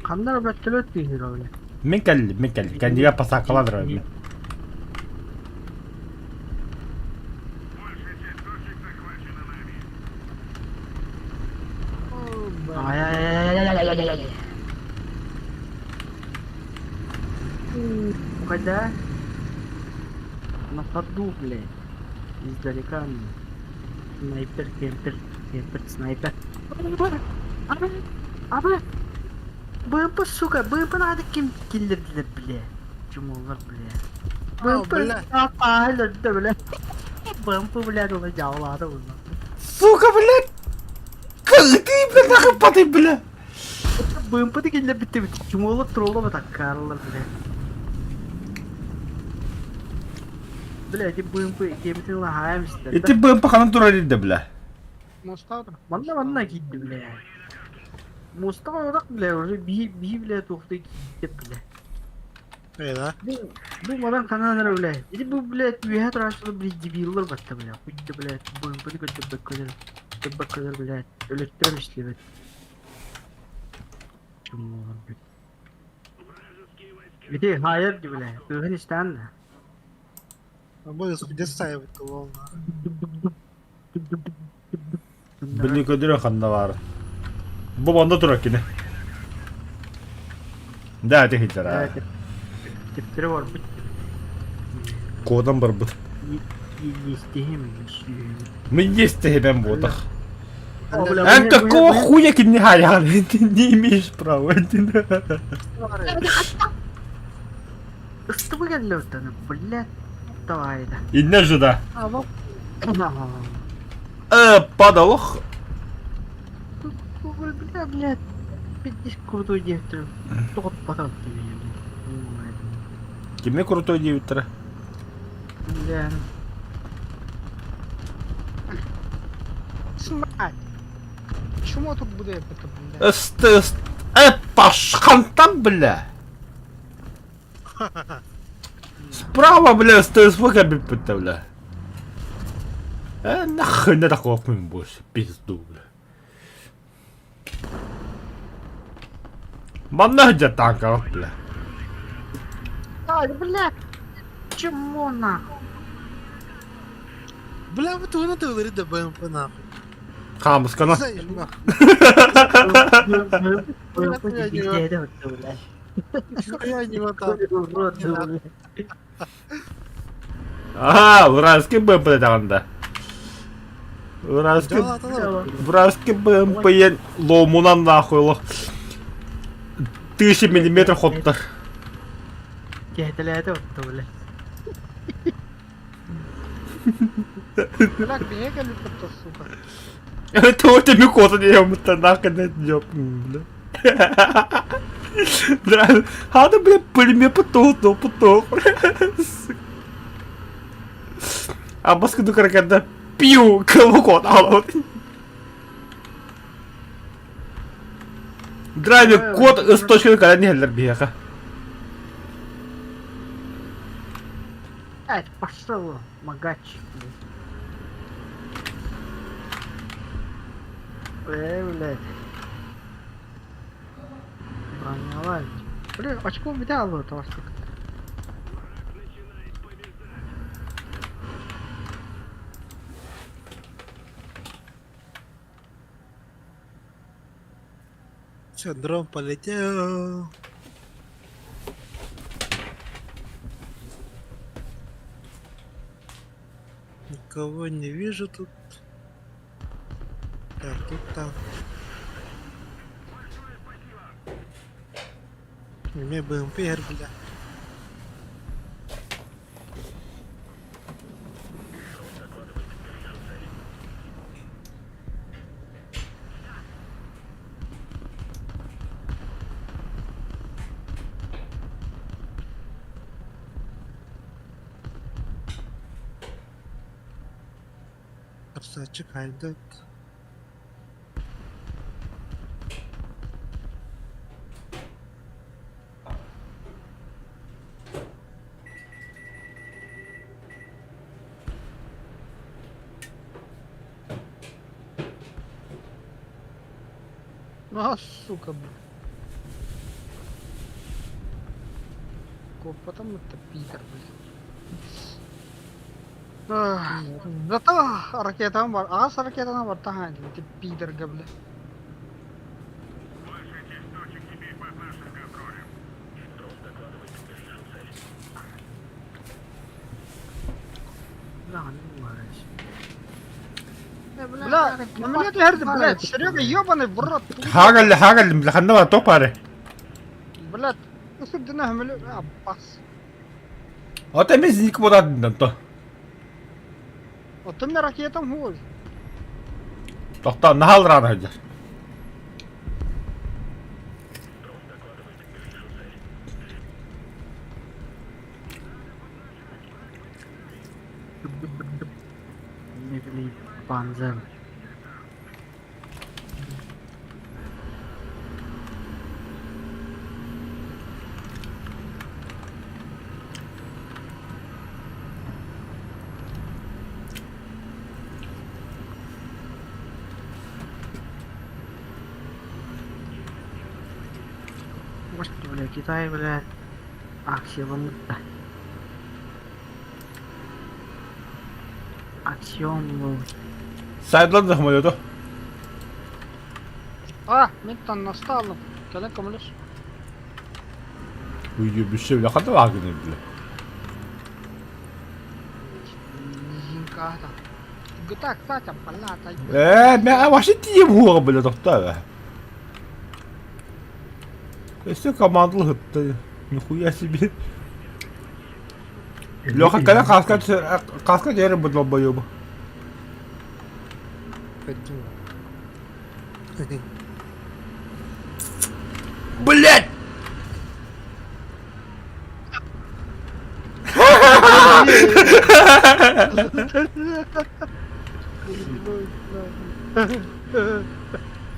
Ханнар, блядь, төлөт киһи бля.
Мен кэлли, мен кэлли. Кэннигэ пасакаладыр мен.
О, бля.
Ай-яй-яй-яй-яй-яй-яй-яй. Когда? На ходу, блядь. Издалека. Снайпер, кемпер, кемпер, снайпер. А, бля. БМП, сука, БМП надо кем киллердилер, бля. Чумолар, бля.
А,
БМП,
бля.
а, бля. БМП, бля, дула дьявола,
Сука, блядь! Как ты, бля, нахуй падай, бля!
БМП киллер битти бит. Чумолар тролла так карлар, бля. Бля, эти БМП кемитин лагаем
Ити БМП ханан турар да, бля.
Мостадыр.
Манна манна киирди, бля. Мостаға орақ, бля, уже би би бля туохты киирди, бля.
Э, да?
Бу бу манан ханан бля. Ити бу бля үөһэ турааччылар бля дебиллар батта бля. Хуйда бля БМПны көрдөрбөккөлөр. Көрдөрбөккөлөр бля. Өлөттөрөр истибэт. Чумолар бля. Ити хайыр ди бля. Тыһын истээн да.
Бу десаевит волна.
Били көдүрө ханна бар. Бу банда турар кини. Да, ити хиттер.
Типтери бар бит.
Кодан барбыт.
Естиһим.
Мы есть тебе ботах.
Бля,
А какого хуя кини хаян? Ты не имеешь права.
Что вы блядь, давай да.
Инне же да.
А, вот.
Падалох.
Бля, блядь, пиздец крутой директор. Тот потом ты меня.
Кими крутой директор?
Бля.
Смать. Чему тут буду я это, бля?
Ст ст пашхантан, бля. Справа, бля, СТСВ кабиппитта, бля. Нахуй не такого больше, пизду, бля. Манна где танка, бля.
Ай, бля. Чему нахуй?
Бля, бу тугуна тыллары да БМП нахуй.
Хаамыскана. Аа, Уральский БМП даҕанда. Уральский Уральский БМП ломунан нахуй лох. Тысяча миллиметр хоттар.
Киһитэлээтэ отто, бля.
Блядь, биһиги кэлбиппит сука.
Того тебе кота не ебут, нахуй на бля. Бля, хада, бля, пыльме потох, но потох. А баскы когда пью, кого кот, Драйвер код с точки когда не биэхэ.
Эй, пошел, магач. Э, блядь. Бронялась.
Блин, очко взял это вас.
Все, дрон полетел. Никого не вижу тут. Так, тут там. У меня БМП, бля. Красавчик, айдет.
А, сука, блин. Потом это Питер, блин. Зато ракетам бар. Аас ракетана бар тахан. Это Питер, бля. Бля, на меня ты блядь, Серега, ебаный в рот.
Хагалли, хагалли, бля, ханна топаре.
Блядь, ну сюда а, бас.
Ата мен зник бодадын то.
Оттон мен ракетам хуй.
Тохта нахал рана хадьар.
Не Панзер. Господи, бля, Китай, бля, акция Аксион был.
Сайдлар да самолету.
А, мен там настало. Кэлэн көмөлөс.
Уйду бүшсе бля хата вагны бля.
Низинка. Гыта, кстати, палата.
Э, мен вообще тием хуга бля тохта. Өссө командалы хытта. Нихуя себе. Леха, когда каска каска дерем буду долбоёба. Блять!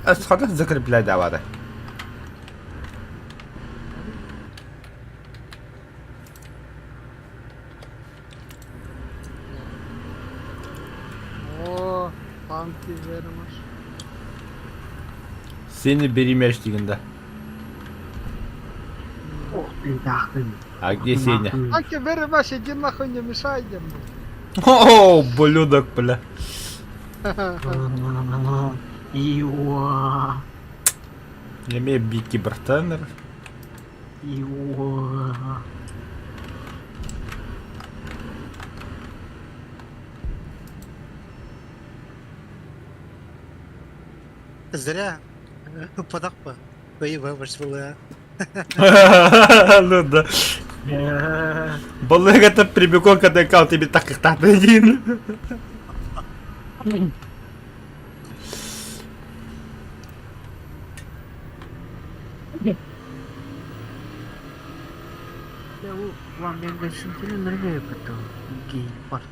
Асхата закрепляй давай.
О, танки вермаш.
Сени беремеш дегенде.
Ох, блин, ахтын.
А где Сеня?
Танки вермаш, иди нахуй не мешай мне.
О, ублюдок, бля.
Иуа.
Эмиэ Бики братанер.
Иуа.
Зря. Подахпа. Боевая была.
Ну да. Балык это прямиком, когда кал тебе так как так один.
Гейпард.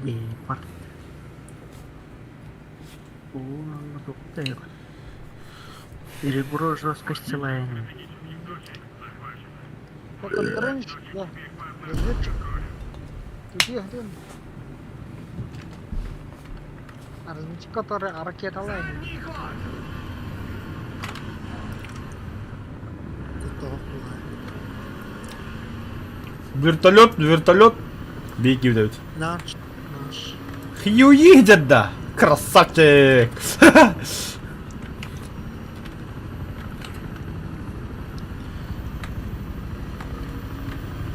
Гейпард. Ребро жесткости лайна.
Контрольщик, да. Разведчик. Тут есть один. А разведчик, который ракета лайна.
Вертолет, вертолет. Беги, Давид.
Наш, наш.
Хьюи да. Красавчик.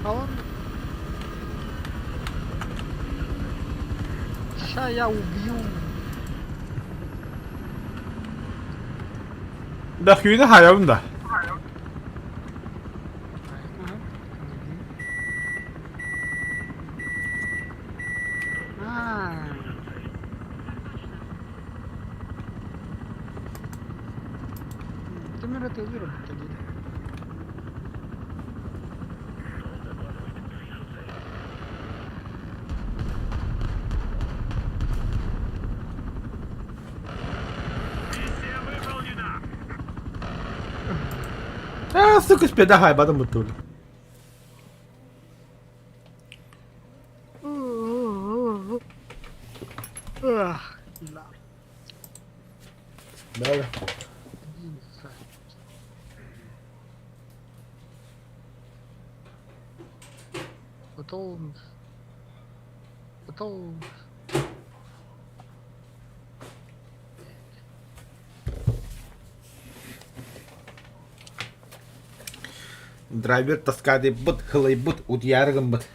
А он... Ща я убью.
Да, Хьюини хаябын да.
Ага. А. Тимир это выработали.
А, сука, спеда хайбадым бутули.
Ах, да.
Да.
Потом... Потом...
Драйвер таскады бут, хылай бут, утьяргын бут.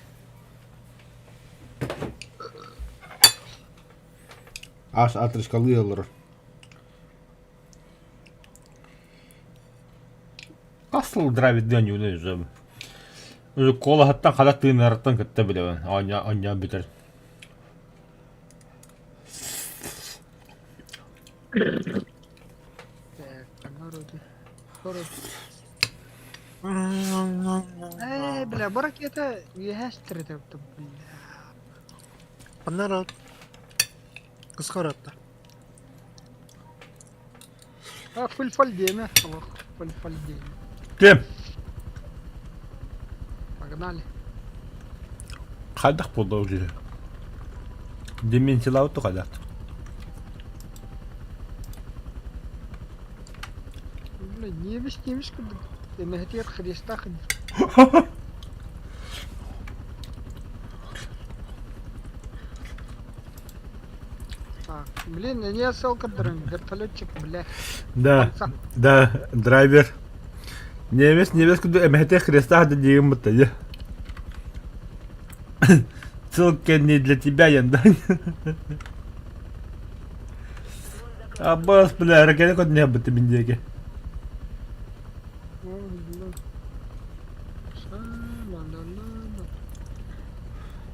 Аш атрышкалы олор. Асыл драйвер дөн юны үзөм. Өзү колаһаттан хала тыынарыттан кытта билэбин. Оонньоо оонньоон бүтэр.
Так, народу. Эй, бля, бу ракета үөһэ бля.
Народ. Кыскаратта.
А, фульфальдеме. Ох, фульфальдеме.
Ким?
Погнали.
Хайдах буолла уже? Деменциялаабыт хайдах?
Бля, немец, немец, эмэһэтигэр Христа Так, блин, не ссылка вертолетчик, бля.
Да, да, драйвер. Немец, немец, куда эмэхэтэ Христа да диэн бутта дьэ. Ссылка не для тебя, Яндань. Аббас, бля, ракета код не бутта мин диэки.
Ой, бля. Ша-ла-ла-ла-ла.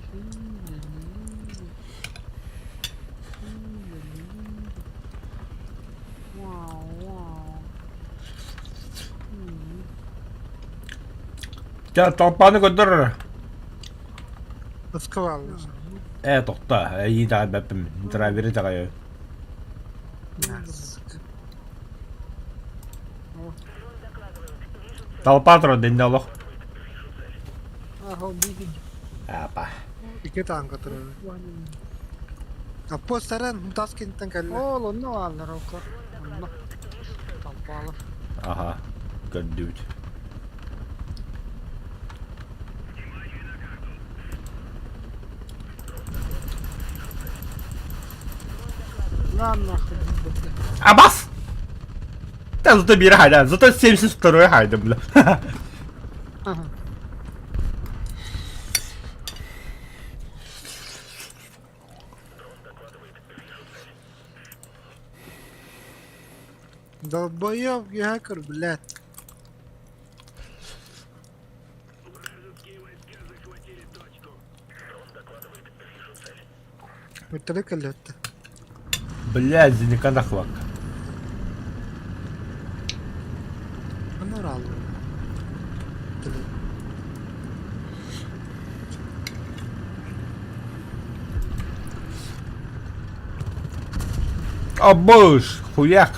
Ши-ля-ля-ля. Ши-ля-ля-ля. Вау, вау. М.
Ча, толпаны көрдөр.
Ыскывал.
Э, тохта, эйи даҕа бэппим, драйвери даҕайы. Толпа турар дэннэ олох.
Ага, убили.
Апа.
Икки танка турар. Аппо саран таскинтан кэллэ.
Ол онно ааллар окор. Онно. Толпалар.
Аха, көрдүбүт.
На нахуй.
Абас! Да, зато бир хайда, зато 72 хайда, бля.
Ага.
Долбоёб, хакер, блядь. Вертолет кэллэттэ.
Бля, зеника нахвак.
Аны ураллар.
Обош, хуяк.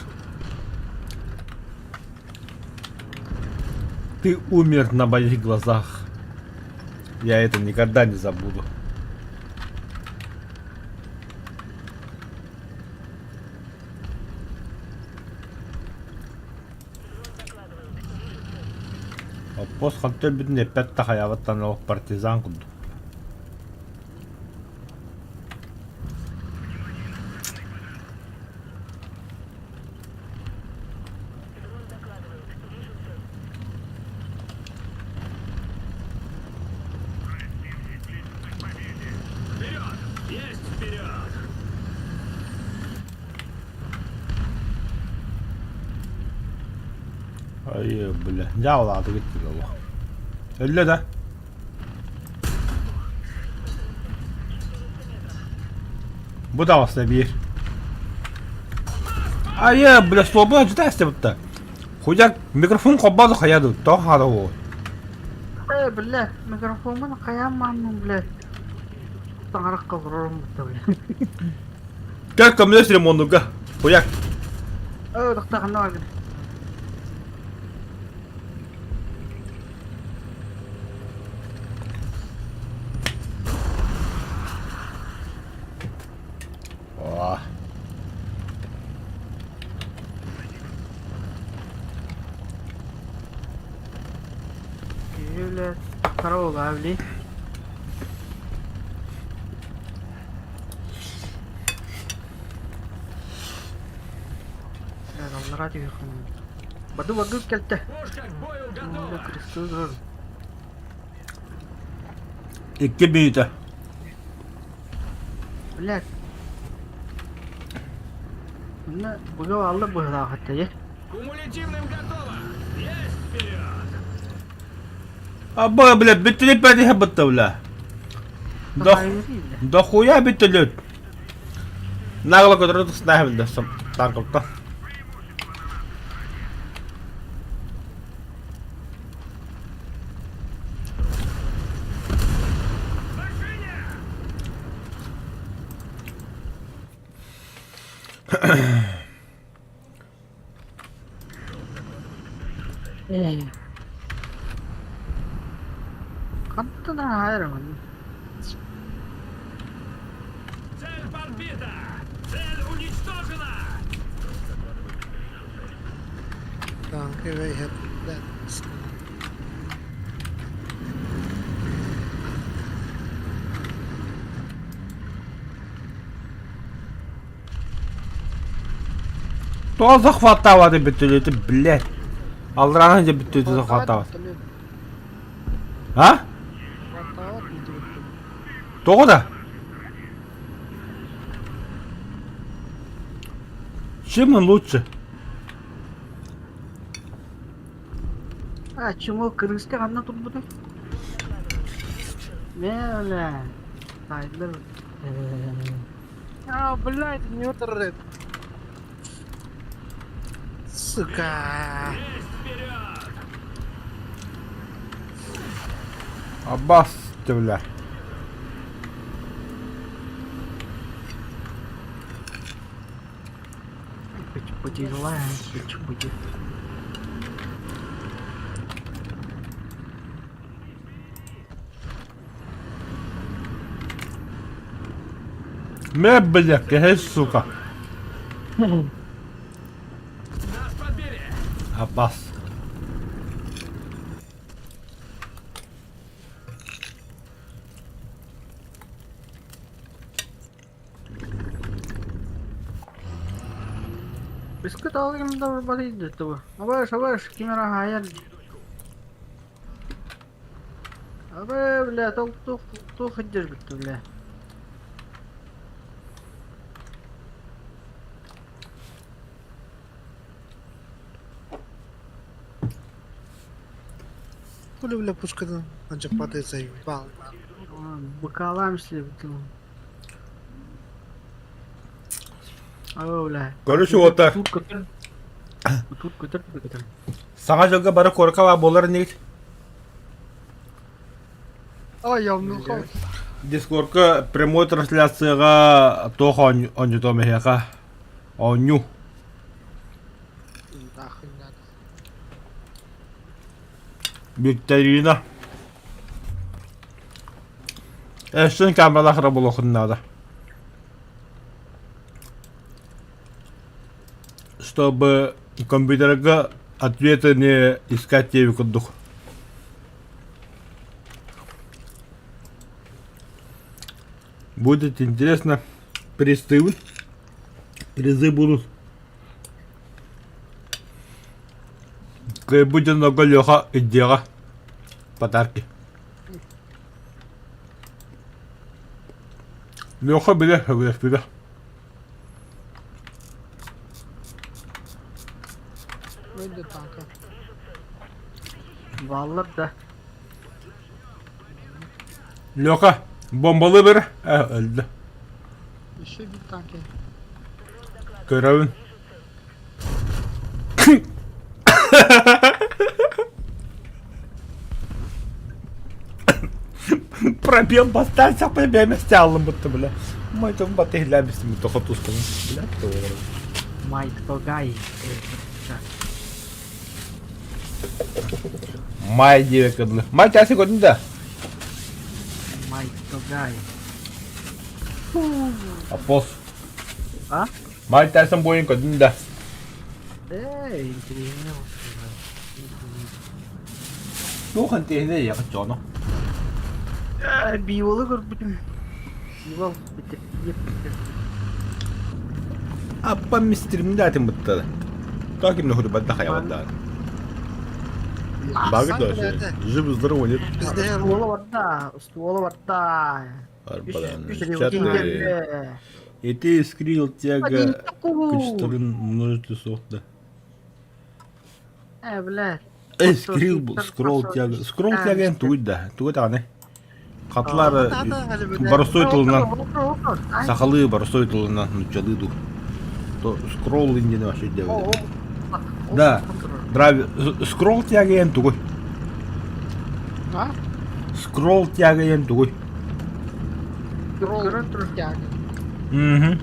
Ты умер на моих глазах. Я это никогда не забуду. Оппос хантан бүтүн эппэт да хайаабаттан олох партизан курдук.
Вперед! Есть вперед!
Ай, бля, дьэ улаатыгыт олох. Өллө да? Бу даҕаста биир. Айа, бля, слабо дьита эстебитта. Хуяк микрофон холбоодо хайа ду, тоҕо хаада буолуой?
Э, бля, микрофоммун хайаан мааннын, бля. Таҥаракка олорорум бутта, бля.
Кэл көмөлөс ремоннуга. Хуяк.
Э, тохтоо ханна баргын?
О.
Бля, караола, бли. Аллара түһүөххүн. Баду баду кэлтэ.
Пушка к бою готова!
Кресту
Икки мүнүүтэ.
Блядь. Мына быга алла быһылаах этэ.
Кумулятивным готово! Есть вперед!
Аба, бля, бүттүлүт бэрдиһэ бытта, бля. Да, дохуя бүттүлүт. Нагло көтөрө тустаах билде танковта.
Хантан хайрмын.
Цель подбита! Цель уничтожена!
Танки вейхет, блядь.
Тоҕо захваттаабаты бүттүлүтү, блядь. Алларааны дьэ бүттүлүтү захваттаабат. А? Тоҕо да? Чем он лучше?
А, чему кыргызка ханна турбутай? Мэлэ. Тайлар.
А, блядь, не утрет. Сука.
Есть вперед!
Аббас, бля.
Почепутила, почепути.
Мэ, бля, кэһэ, сука.
Нас подбили!
Аббас.
Бискыт алгым да барбатый тугу. Абаш, абаш, ким эрэ хаайан. Абы, бля, тол тух тух сылдьар бля.
Хули, бля, пушкадан анча падает заебал.
Быкалаем следовательно. О, бля.
Короче, вот так.
Тут көтөр. Тут көтөр көтөр.
Саҥа дьылга бары куоракка баар буолар инигит.
Ой, явнухов.
Дискордка прямой трансляцияҕа туох оонньотуом эһиэхэ? Оонньуу.
Нахуй надо.
Викторина. Эстин камералаах буолуохун наада. Чтобы компьютерга ответы не искать диэби курдук. Будет интересно. Призы. Призы будут. Будет много Леха и Дера. Подарки. Леха билэ билэ.
Öldü tanka.
Бааллар да.
Леха, бомбалы бер. Э, өлдө.
Еще bir tanka.
Көрөбүн. Пробел бастаан сапай бэмэсте аллым бутта бля. Майтон баты хилябистим бутта хотусканы. Бля, кто
Майк Гай.
Май диэбэккэ дылы. Май тяси көрдүн да?
Майк Гай.
Апос.
А?
Май Тайсон бойын көрдүн да?
Эй, интересно.
Туох интиэһинэй яхы дьоно.
Биволы көрбүтүм. Бивол битир.
Аппа мистерим да этим быттады. Как им нахуй бадда хаябадда. Багы да Жив здорово нет.
Ствола барда, ствола барда.
Арбадан. Чаты. Ити скрил тяга күчтөрүн множество соқты.
Э, блядь.
Э, скрил скролл тяга. Скролл тяга эн тугуй да. Тугуй даҕаны. Хатлар боростой тылынан сахалыы боростой тылынан нуччалыы дуу. То скролл диэн вообще диэбит. Да. Драйв скролл тяга эн тугуй.
А?
Скролл тяга эн тугуй.
Скролл тяга.
Угу.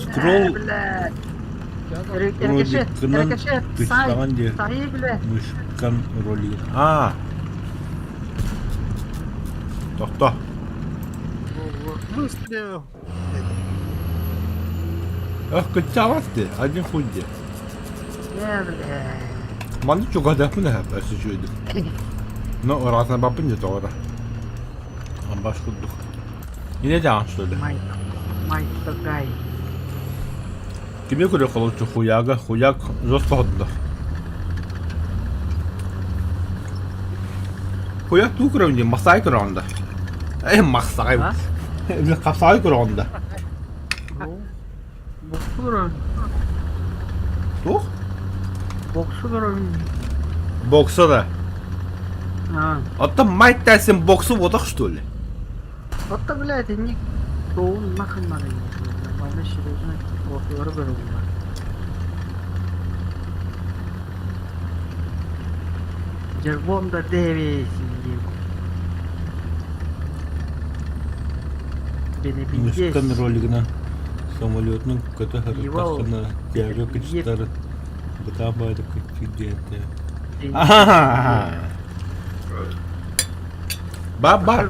Скролл роликынан тыштаҕан диэ мышкан ролигын. Аа. Тохто.
Выстрел.
Ах, кыччаҕас дии, один хуй дии. Манна чугаһдаахпын эһэ, өссө үчүгэйдик. Но ыраатынарбаппын дии тоҕо эрэ. Амбаш курдук. Инэ даҕан что ли?
Майк, Майк Гай.
Кими көрө холоччу хуяга, хуяк жестко ходдо. Хуяк туу көрөм дии, махсаай көрөҕүн да. Э, махсаай.
А?
Хапсаай көрөҕүн да.
Боксу көрөбүн.
Туох?
Боксу көрөбүн.
Бокса да.
А.
Оттон Майк Тайсон боксу буотах что ли?
Оттон, блядь, инник тоун нахрен надо. Нормально серьезно, ортолары көрөбүн. Джервонда Дэвис. Бенебидес.
Мышкан ролигынан самолетунан көтө сырыттаххына тяга кычтарын бытаа баайдык кыччыыр Ба-ба.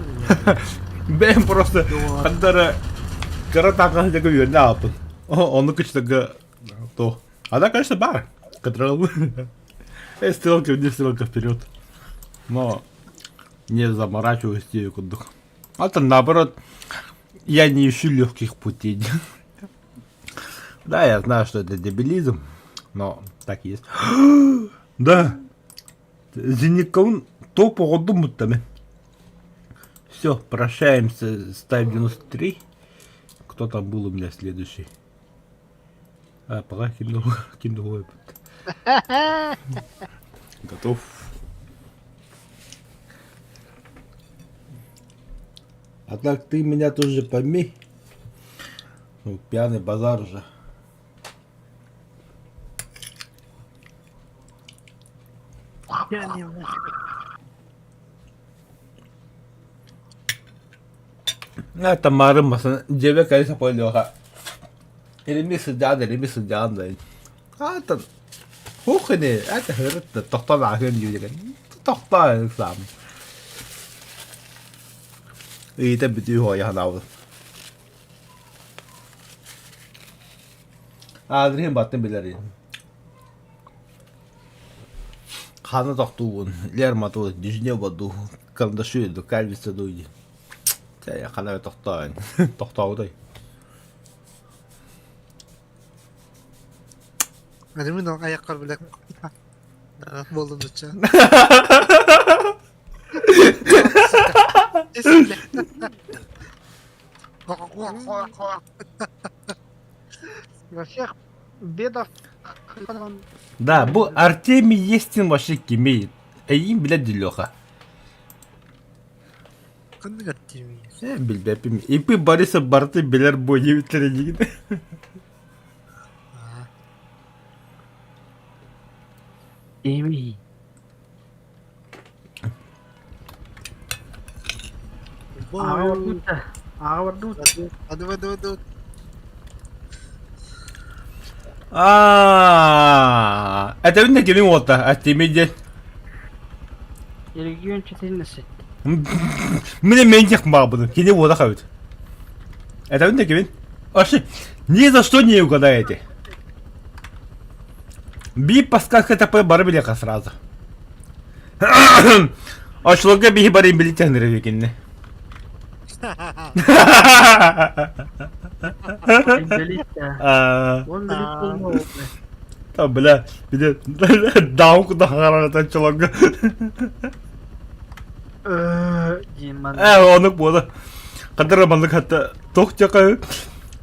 Бэйэм просто хандара кыра таҥаһыга үөрэнэ ааппын. Ону кычтарга то. Она, конечно, бар. Которая стрелка вниз, стрелка вперед. Но не заморачиваюсь тем курдук. Это наоборот, я не ищу легких путей. Да, я знаю, что это дебилизм, но так и есть. Да, Зениковын топ оҕордуммуттами. Все, прощаемся с Type 93. Кто там был у меня следующий? А, пока ким Готов. А так ты меня тоже пойми. Ну, пьяный базар уже. Это марын дьиэбэ кэлэ саппыллыаха Илими сылдьаан, илими сылдьаан да Аата хух ини это хырытта тохтоон ааһыам диир тохтоо саам ыйыта бүтүү хоойа санаабытым Аадырыһын баттын билэр Хана тохтуубун Лермату Дежнева дуу Карандаши дуу Кальвица дуу дии Чэ хана тохтоон тохтообутай
Аны мин айаккар биле болдум дуча.
Во всех бедах
Да, бу Артемий Естин вообще кимий? Эйиин билэр Леха.
Ханнык Артемий?
Э, билбэппин. ИП Борисов барыты билэр буо диэбиттэрэ диигин.
Еми. Аҕа барбыта. Аҕа барбыта.
Ады ады ады.
А, это видно кимин уолта, Артемий диэн.
Регион 14.
Мне ментих мабыны, кини уола хабыт. Это видно кимин? Вообще, ни за что не угадаете. Би подсказка ТП бары билиэхэ сразу. Очлога биһи бары билитехнер кинне.
Инвалид Он билит болмау.
Там, бля, били даун куда хараратан чолонго.
Диэн
Э, онук буола. Хадара маннык хатта тох тяка.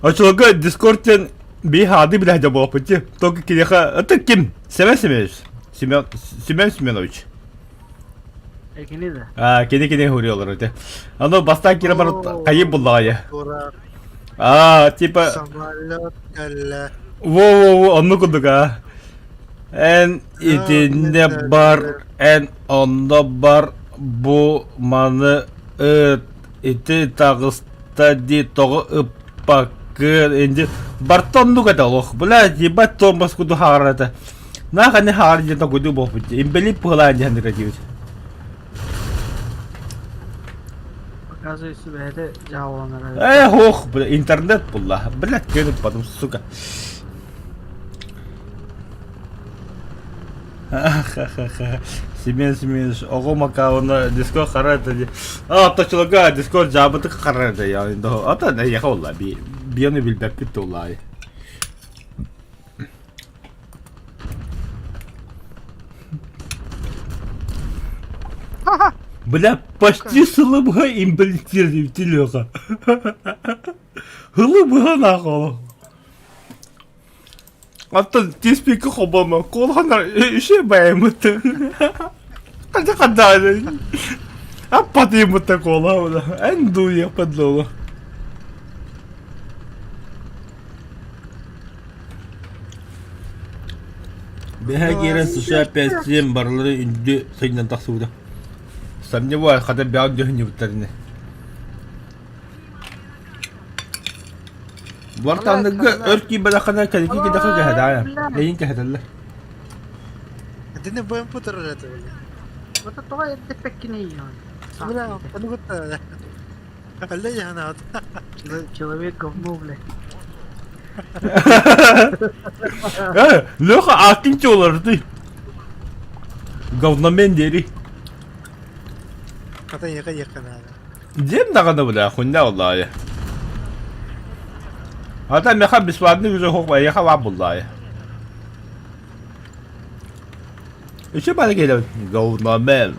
Очолго Дискордтен би хаады билэ буолпут Только киниэхэ это ким? Семен Семенович. Семен Семен Семенович.
Экини да.
А, кини кини хуриолар эте. Аны бастаан кире бар кайып буллаҕа А, типа
Самолет кэллэ.
Во-во-во, оннук курдук аа. Эн итиннэ бар, эн онно бар, бу маны ыт, ити таҕыста дии тоҕо ыппаккын инди барта оннук этэ олох. Бля, ебать тормоз курдук хаҕарар этэ. Наах аны хаҕар диэн токуйдуу буолбут дии. Имбэлиит быһылаан диэн диэбит.
Оказывается, бэйэтэ дьаһалланара.
Э, ох, бля, интернет булла. Блядь, көнүп потом, сука. Ха-ха-ха. Семен Семенович, оҕо макаона диско хара это ди. А, точилога диско жабытык хара это я. Ата не яха олла би. Бияны билбэппит толлай. Бля, почти сылыбыһа имбэлиттиир Леха. Һылыбыһа нахуй. Оттон тиспикки холбомо куолаханар үчүгэй баайыммыт. Ханна ханна аппатыймыт куолаһа эн дуйуохпут дуо Бэһэ киирэн США 5 барылары үнтү сынньан тахсыбыта. Сомневаюсь, хата бэҕэ дьөһүнньүбүттэр ини. Бартаныгы өр киирбэтэххинэ кэлики кидэхэ кэһэдээ. Эйин кэһэтэллэр.
Итини БМП турар этэ били.
Вот тоҕо эрдэппэккиний
Бля, ону кытта Алла янаат.
Человек говно, блядь.
Э, Леха аатын чуоларый. Говномен диэри.
Хата яка яка надо.
Дем даҕаны бля, хуйня оллаайа. Ата меха бесплатный уже хох эйиэхэ баар буллаайа. Еще бары келебит. Говномен.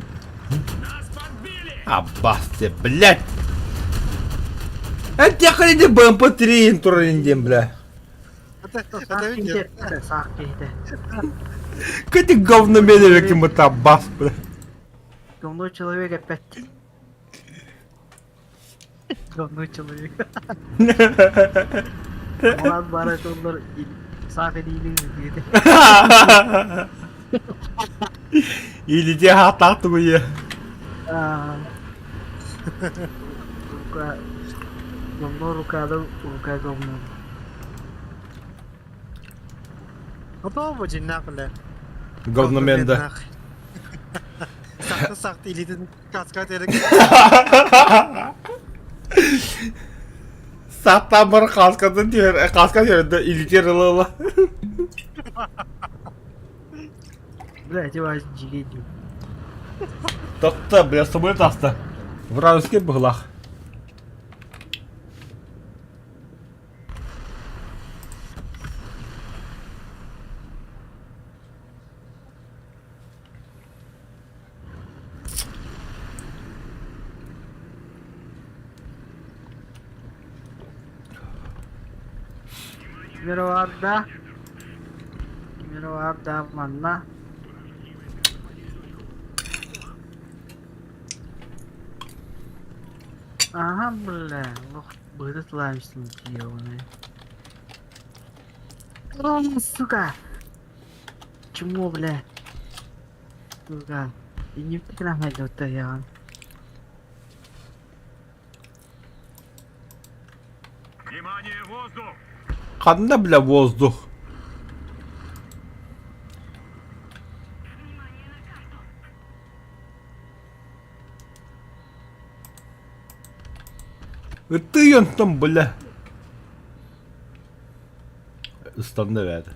Нас подбили!
Аббасте, блядь. Это иди БМП-3 турар диэн, бля.
Саах киһитэ, саах киһитэ.
Кэти говномен эбекин бу табас, бля.
Говно человек опять. Говно человек. Малан бара толлар саах илиилин диэти.
Илите хаатаах тугуйа.
Рука говно рукада рука говно.
Готово дьиннээх бля.
Говномен да.
Сахты сахты илиитин каска терек.
Саттан бар каскатын түһэр, каска түһэр илитер ыла
Бля, эти вас дьигэ
Тохто, бля, с тобой таста. Вражеский быһылах.
Мироварда. Мироварда манна. Ага, бля, ох, быһыта тылаамыстым дьиэҕинэ. Сука! Чмо, бля? Сука. Иннибит гынан
Внимание, воздух!
Ханна, бля, воздух? Ытыы онтон, бля. Ыстанна эбээт.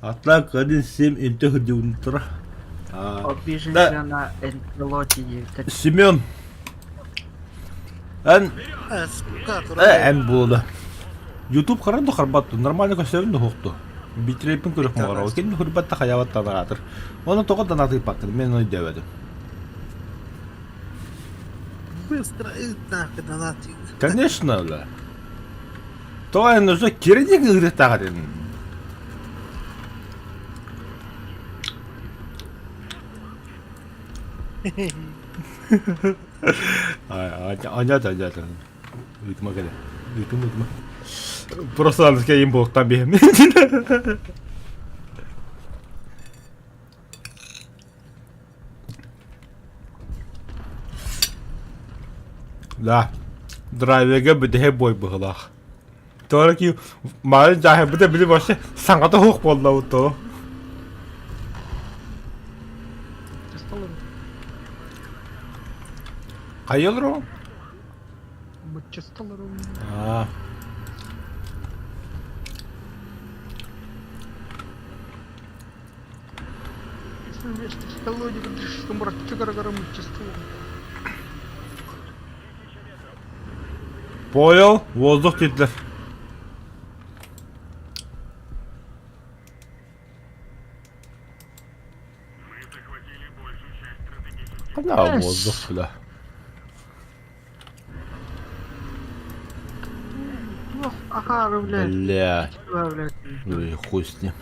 Атлак 1-7 инте худиунтра.
Обиженка на НЛО диэбиттэр.
Семен. Эн эн буолла. Ютуб харан да харбат нормально көстөбүн да хукту. Битрейпин көрөх моҕоро. Ким хурбат та хаябат танаатыр. Оны тоҕо данатыйпаккын мен оны өйдөөбөтүм.
Быстро нахуй донат.
Конечно, бля. Тоҕо эн уже кирэдик ыырыттаҕатын. Анят, анят. Ыытыма кэлэ. Ыытым, ыытыма. Просто аныска им буолуктан биһэм. Да. Драйверга бүтэһэ бой быһылаах. Тоҕо ки маарын дьааһырбыта били вообще саҥата суох буолла то. Хайалар Аа. Понял, воздух диэтилэр. Ханна воздух бля.
Ахары, блядь.
Бля.
Блядь.
Ну и хуй с ним.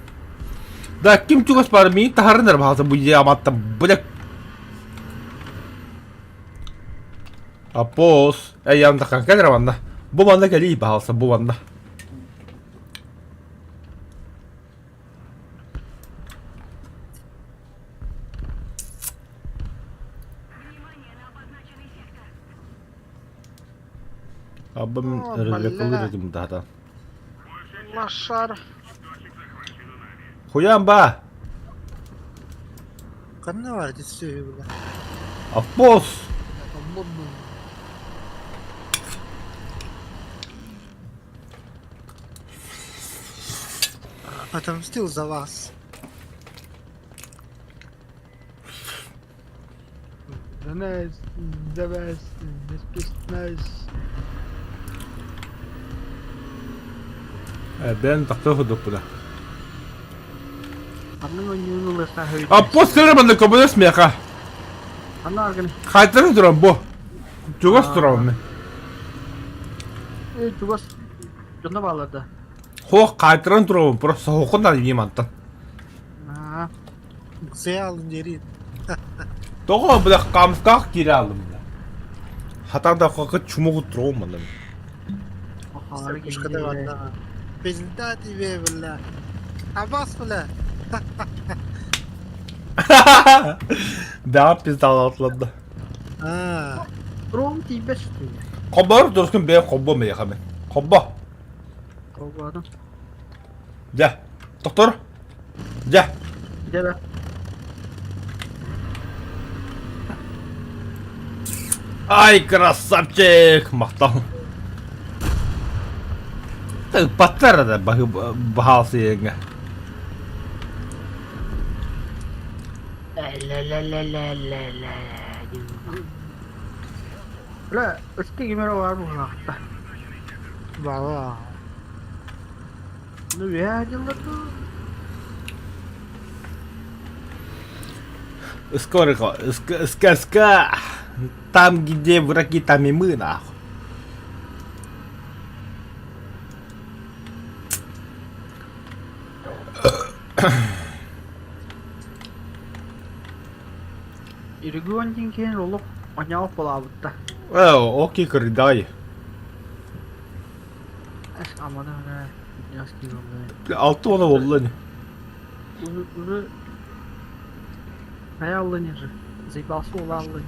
Да, ким чугас бар, мин таһарынар баҕата бу яматтан, бля. Апос, эй, янда кэлэр манна. Бу манна кэлии баһалса, бу манна. Абым релакалыр этим дата.
Лошар.
Хуян ба!
Ханна бар сүөһү бля.
Апос!
Отомстил за вас.
The best, the best, the best.
Бэйэн тахса сылдьыппыта.
Ханнык ойууну ылыахтаах эбит.
Аппос кэлэр манна көмөлөс миэхэ.
Ханна аргын?
Хайтары туран бу. Чугас турабын мен.
Э, чугас дьоно баалар да.
Хоох хайтаран турабын, просто соһукун да дии мантан.
Аа,
Сыя алын дери.
Тоҕо бля камскаах киирэ алым бля. Хатан да хакы чумугу турабын манна.
ахаары
Пушкада барда. Пизда тебе, бля. Абас, бля.
Да пиздалатланды.
А,
Ром тиийбэт что ли?
Хоббор дурскун бэйэ хоббо миэхэ мен. Хоббо.
Холбоодум.
Дьэ. Доктор. Дьэ.
Дьэ да.
Ай, красавчик! Махтал. Паттар да баһаалсыйыҥа.
Ла-ла-ла-ла-ла-ла. Бля, өскө ким эрэ баар буоллахта.
бала.
Ну, үөһээ дьыллар дуу?
Скоро, ска, ска, там, где враги, там и мы, нахуй.
Регион диэн киһи олох онньоох буолаабытта.
Э, окей, кырдай.
Эс амана бля, киирэллэр.
Алты она болла не.
Уже, уже... Хайа аллыне же. Заебался ула аллыне.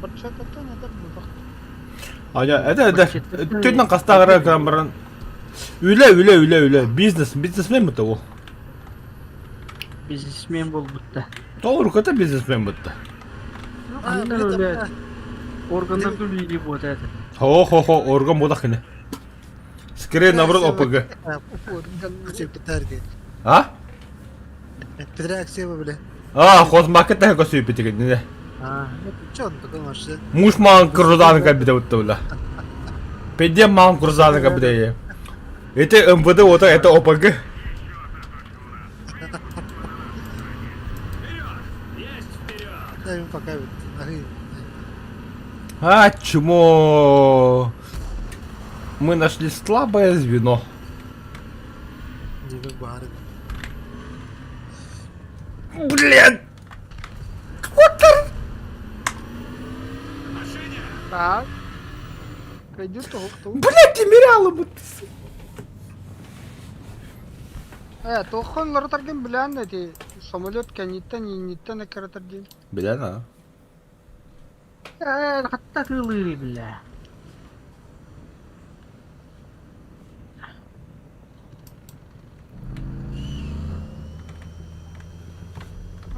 Бачататтан это бутах.
Аня, это, это, түннен қастағыра грамм баран. Үле, үле, үле, үле, бизнес, бизнесмен бітті ол.
Бизнесмен буолбутта.
Толур көтө бизнесмен бітті.
Аннар үлэ органнар үлэлии буолта это.
Хо-хо-хо, орган бодақ кіне. Скорее наоборот ОПГ.
Петарди.
А?
Петрак сева, бля.
А, хозмаркет та көсүйіп бітеген.
А, че он такой вообще?
Муж маған крузаны кабиде өтті бля. Пенде маған крузаны кабиде. Это МВД, вот это ОПГ.
Есть вперед!
Дай ему пока. Ага.
А, чмо. Мы нашли слабое звено.
Не бары.
Блин!
Так. Пойду тух тух.
Блядь, Тимиряла бы ты.
Э, тухон лорторген билэн эти самолет кэнниттэн инниттэн эккирэтэр диэн.
Билэн а.
Э, хатта кылыырый бля.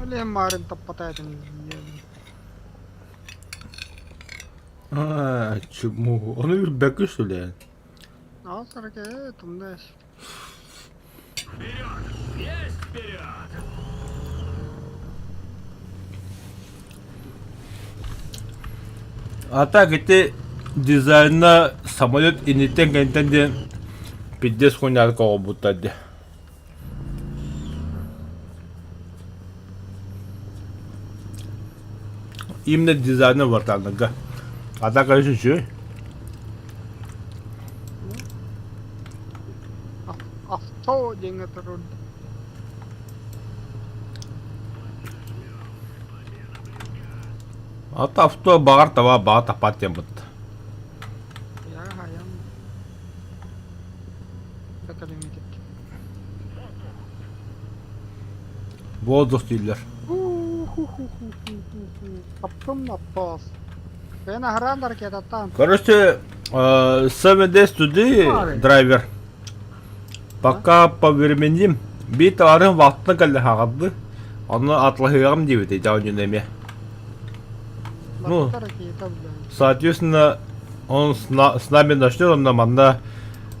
Оле марын таппатаятын.
А, чмо. Оны bir бәкі что ли?
Аа сарке тумнаш.
Вперед! Есть вперед!
А так ити дизайна самолет инниттэн кэнниттэн диэн пиздец хуйнярка оҕолбуттар дии. Именно дизайна вартанныга. А так конечно үчүгэй.
Авто диэҥҥэ турар.
Ата авто баҕар таба баҕа таппат диэн бытта.
Я хаям. Академик.
Воздух дииллэр.
Таптым аппас. Бен ахран ракетаттан.
Короче, 7 Days Today драйвер. Пока повременим. Биир товарым вахтына кэллэ хаҕалды. Онно атлаһыаҕым диэбитэ дьаунньун эмиэ. Ну.
Ракета, блядь.
Соответственно, он с, на, с нами начнет, он нам манна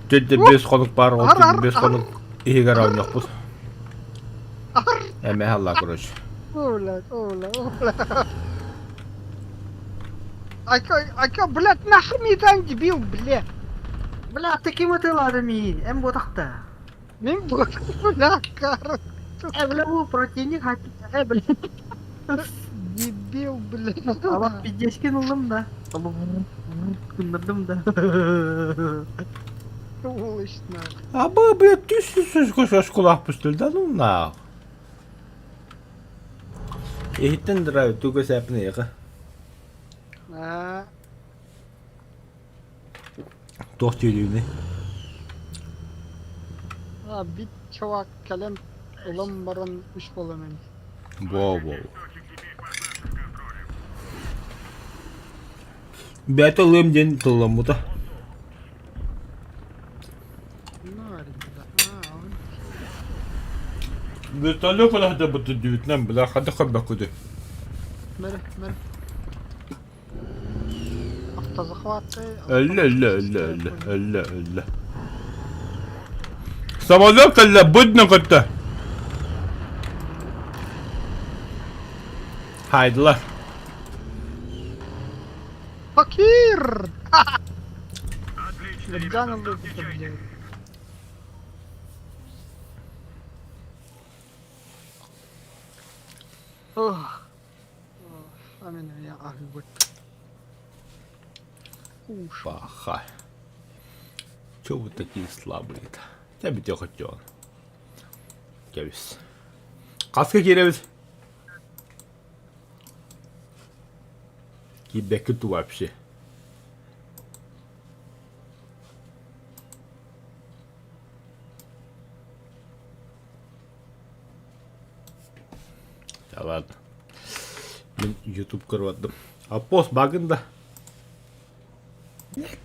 төрт бес хонук бар, ол
Ар, ар,
бес
ар.
хонук иһигэр оонньохпут. Эмэ халла, короче.
О, блядь, о, блядь, о, блядь. Ака, ака, блядь, нахуй мне дебил, блядь.
Бля, ты ким ытыалаата миигин? Эн буотахта.
Мин бля, кара.
Э, бля, бу противник хат... Э, бля.
Дебил, бля.
Алап пиздечкин ыллым да. Гыннырдым да.
Сволочь, нахуй.
А бы, блядь, түс осколах пустил, да ну нах. Иһиттэн драйв туга сэпне яка.
Аа,
Туох тиэлүүнүй?
а, бит чувак кэлэн ылан баран үс буолан ини.
Во-во. Бэйэтэ ылыам диэн тылламмыта.
Ну, аренда. Аа, он.
Вертолет куда бутудүүтүнэн бля хата көрбөккүтү.
Мэр, мэр. Автозахваты.
Өллө өллө өллө өллө өллө өллө. Самолет кэллэ быдна көттө. Хайдылар.
Факир!
Отлично,
Нырган
ребята,
ыллыыр
встречайте.
блядь. Ох. Амин я аһыыбыт. Куш.
Паха. Чё вы такие слабые-то? Тебя битё хотел. Кэбис. Хаска киирэбит? Киирбэккит вообще. Да ладно. Мин YouTube көрбөтүм. А пост багын да.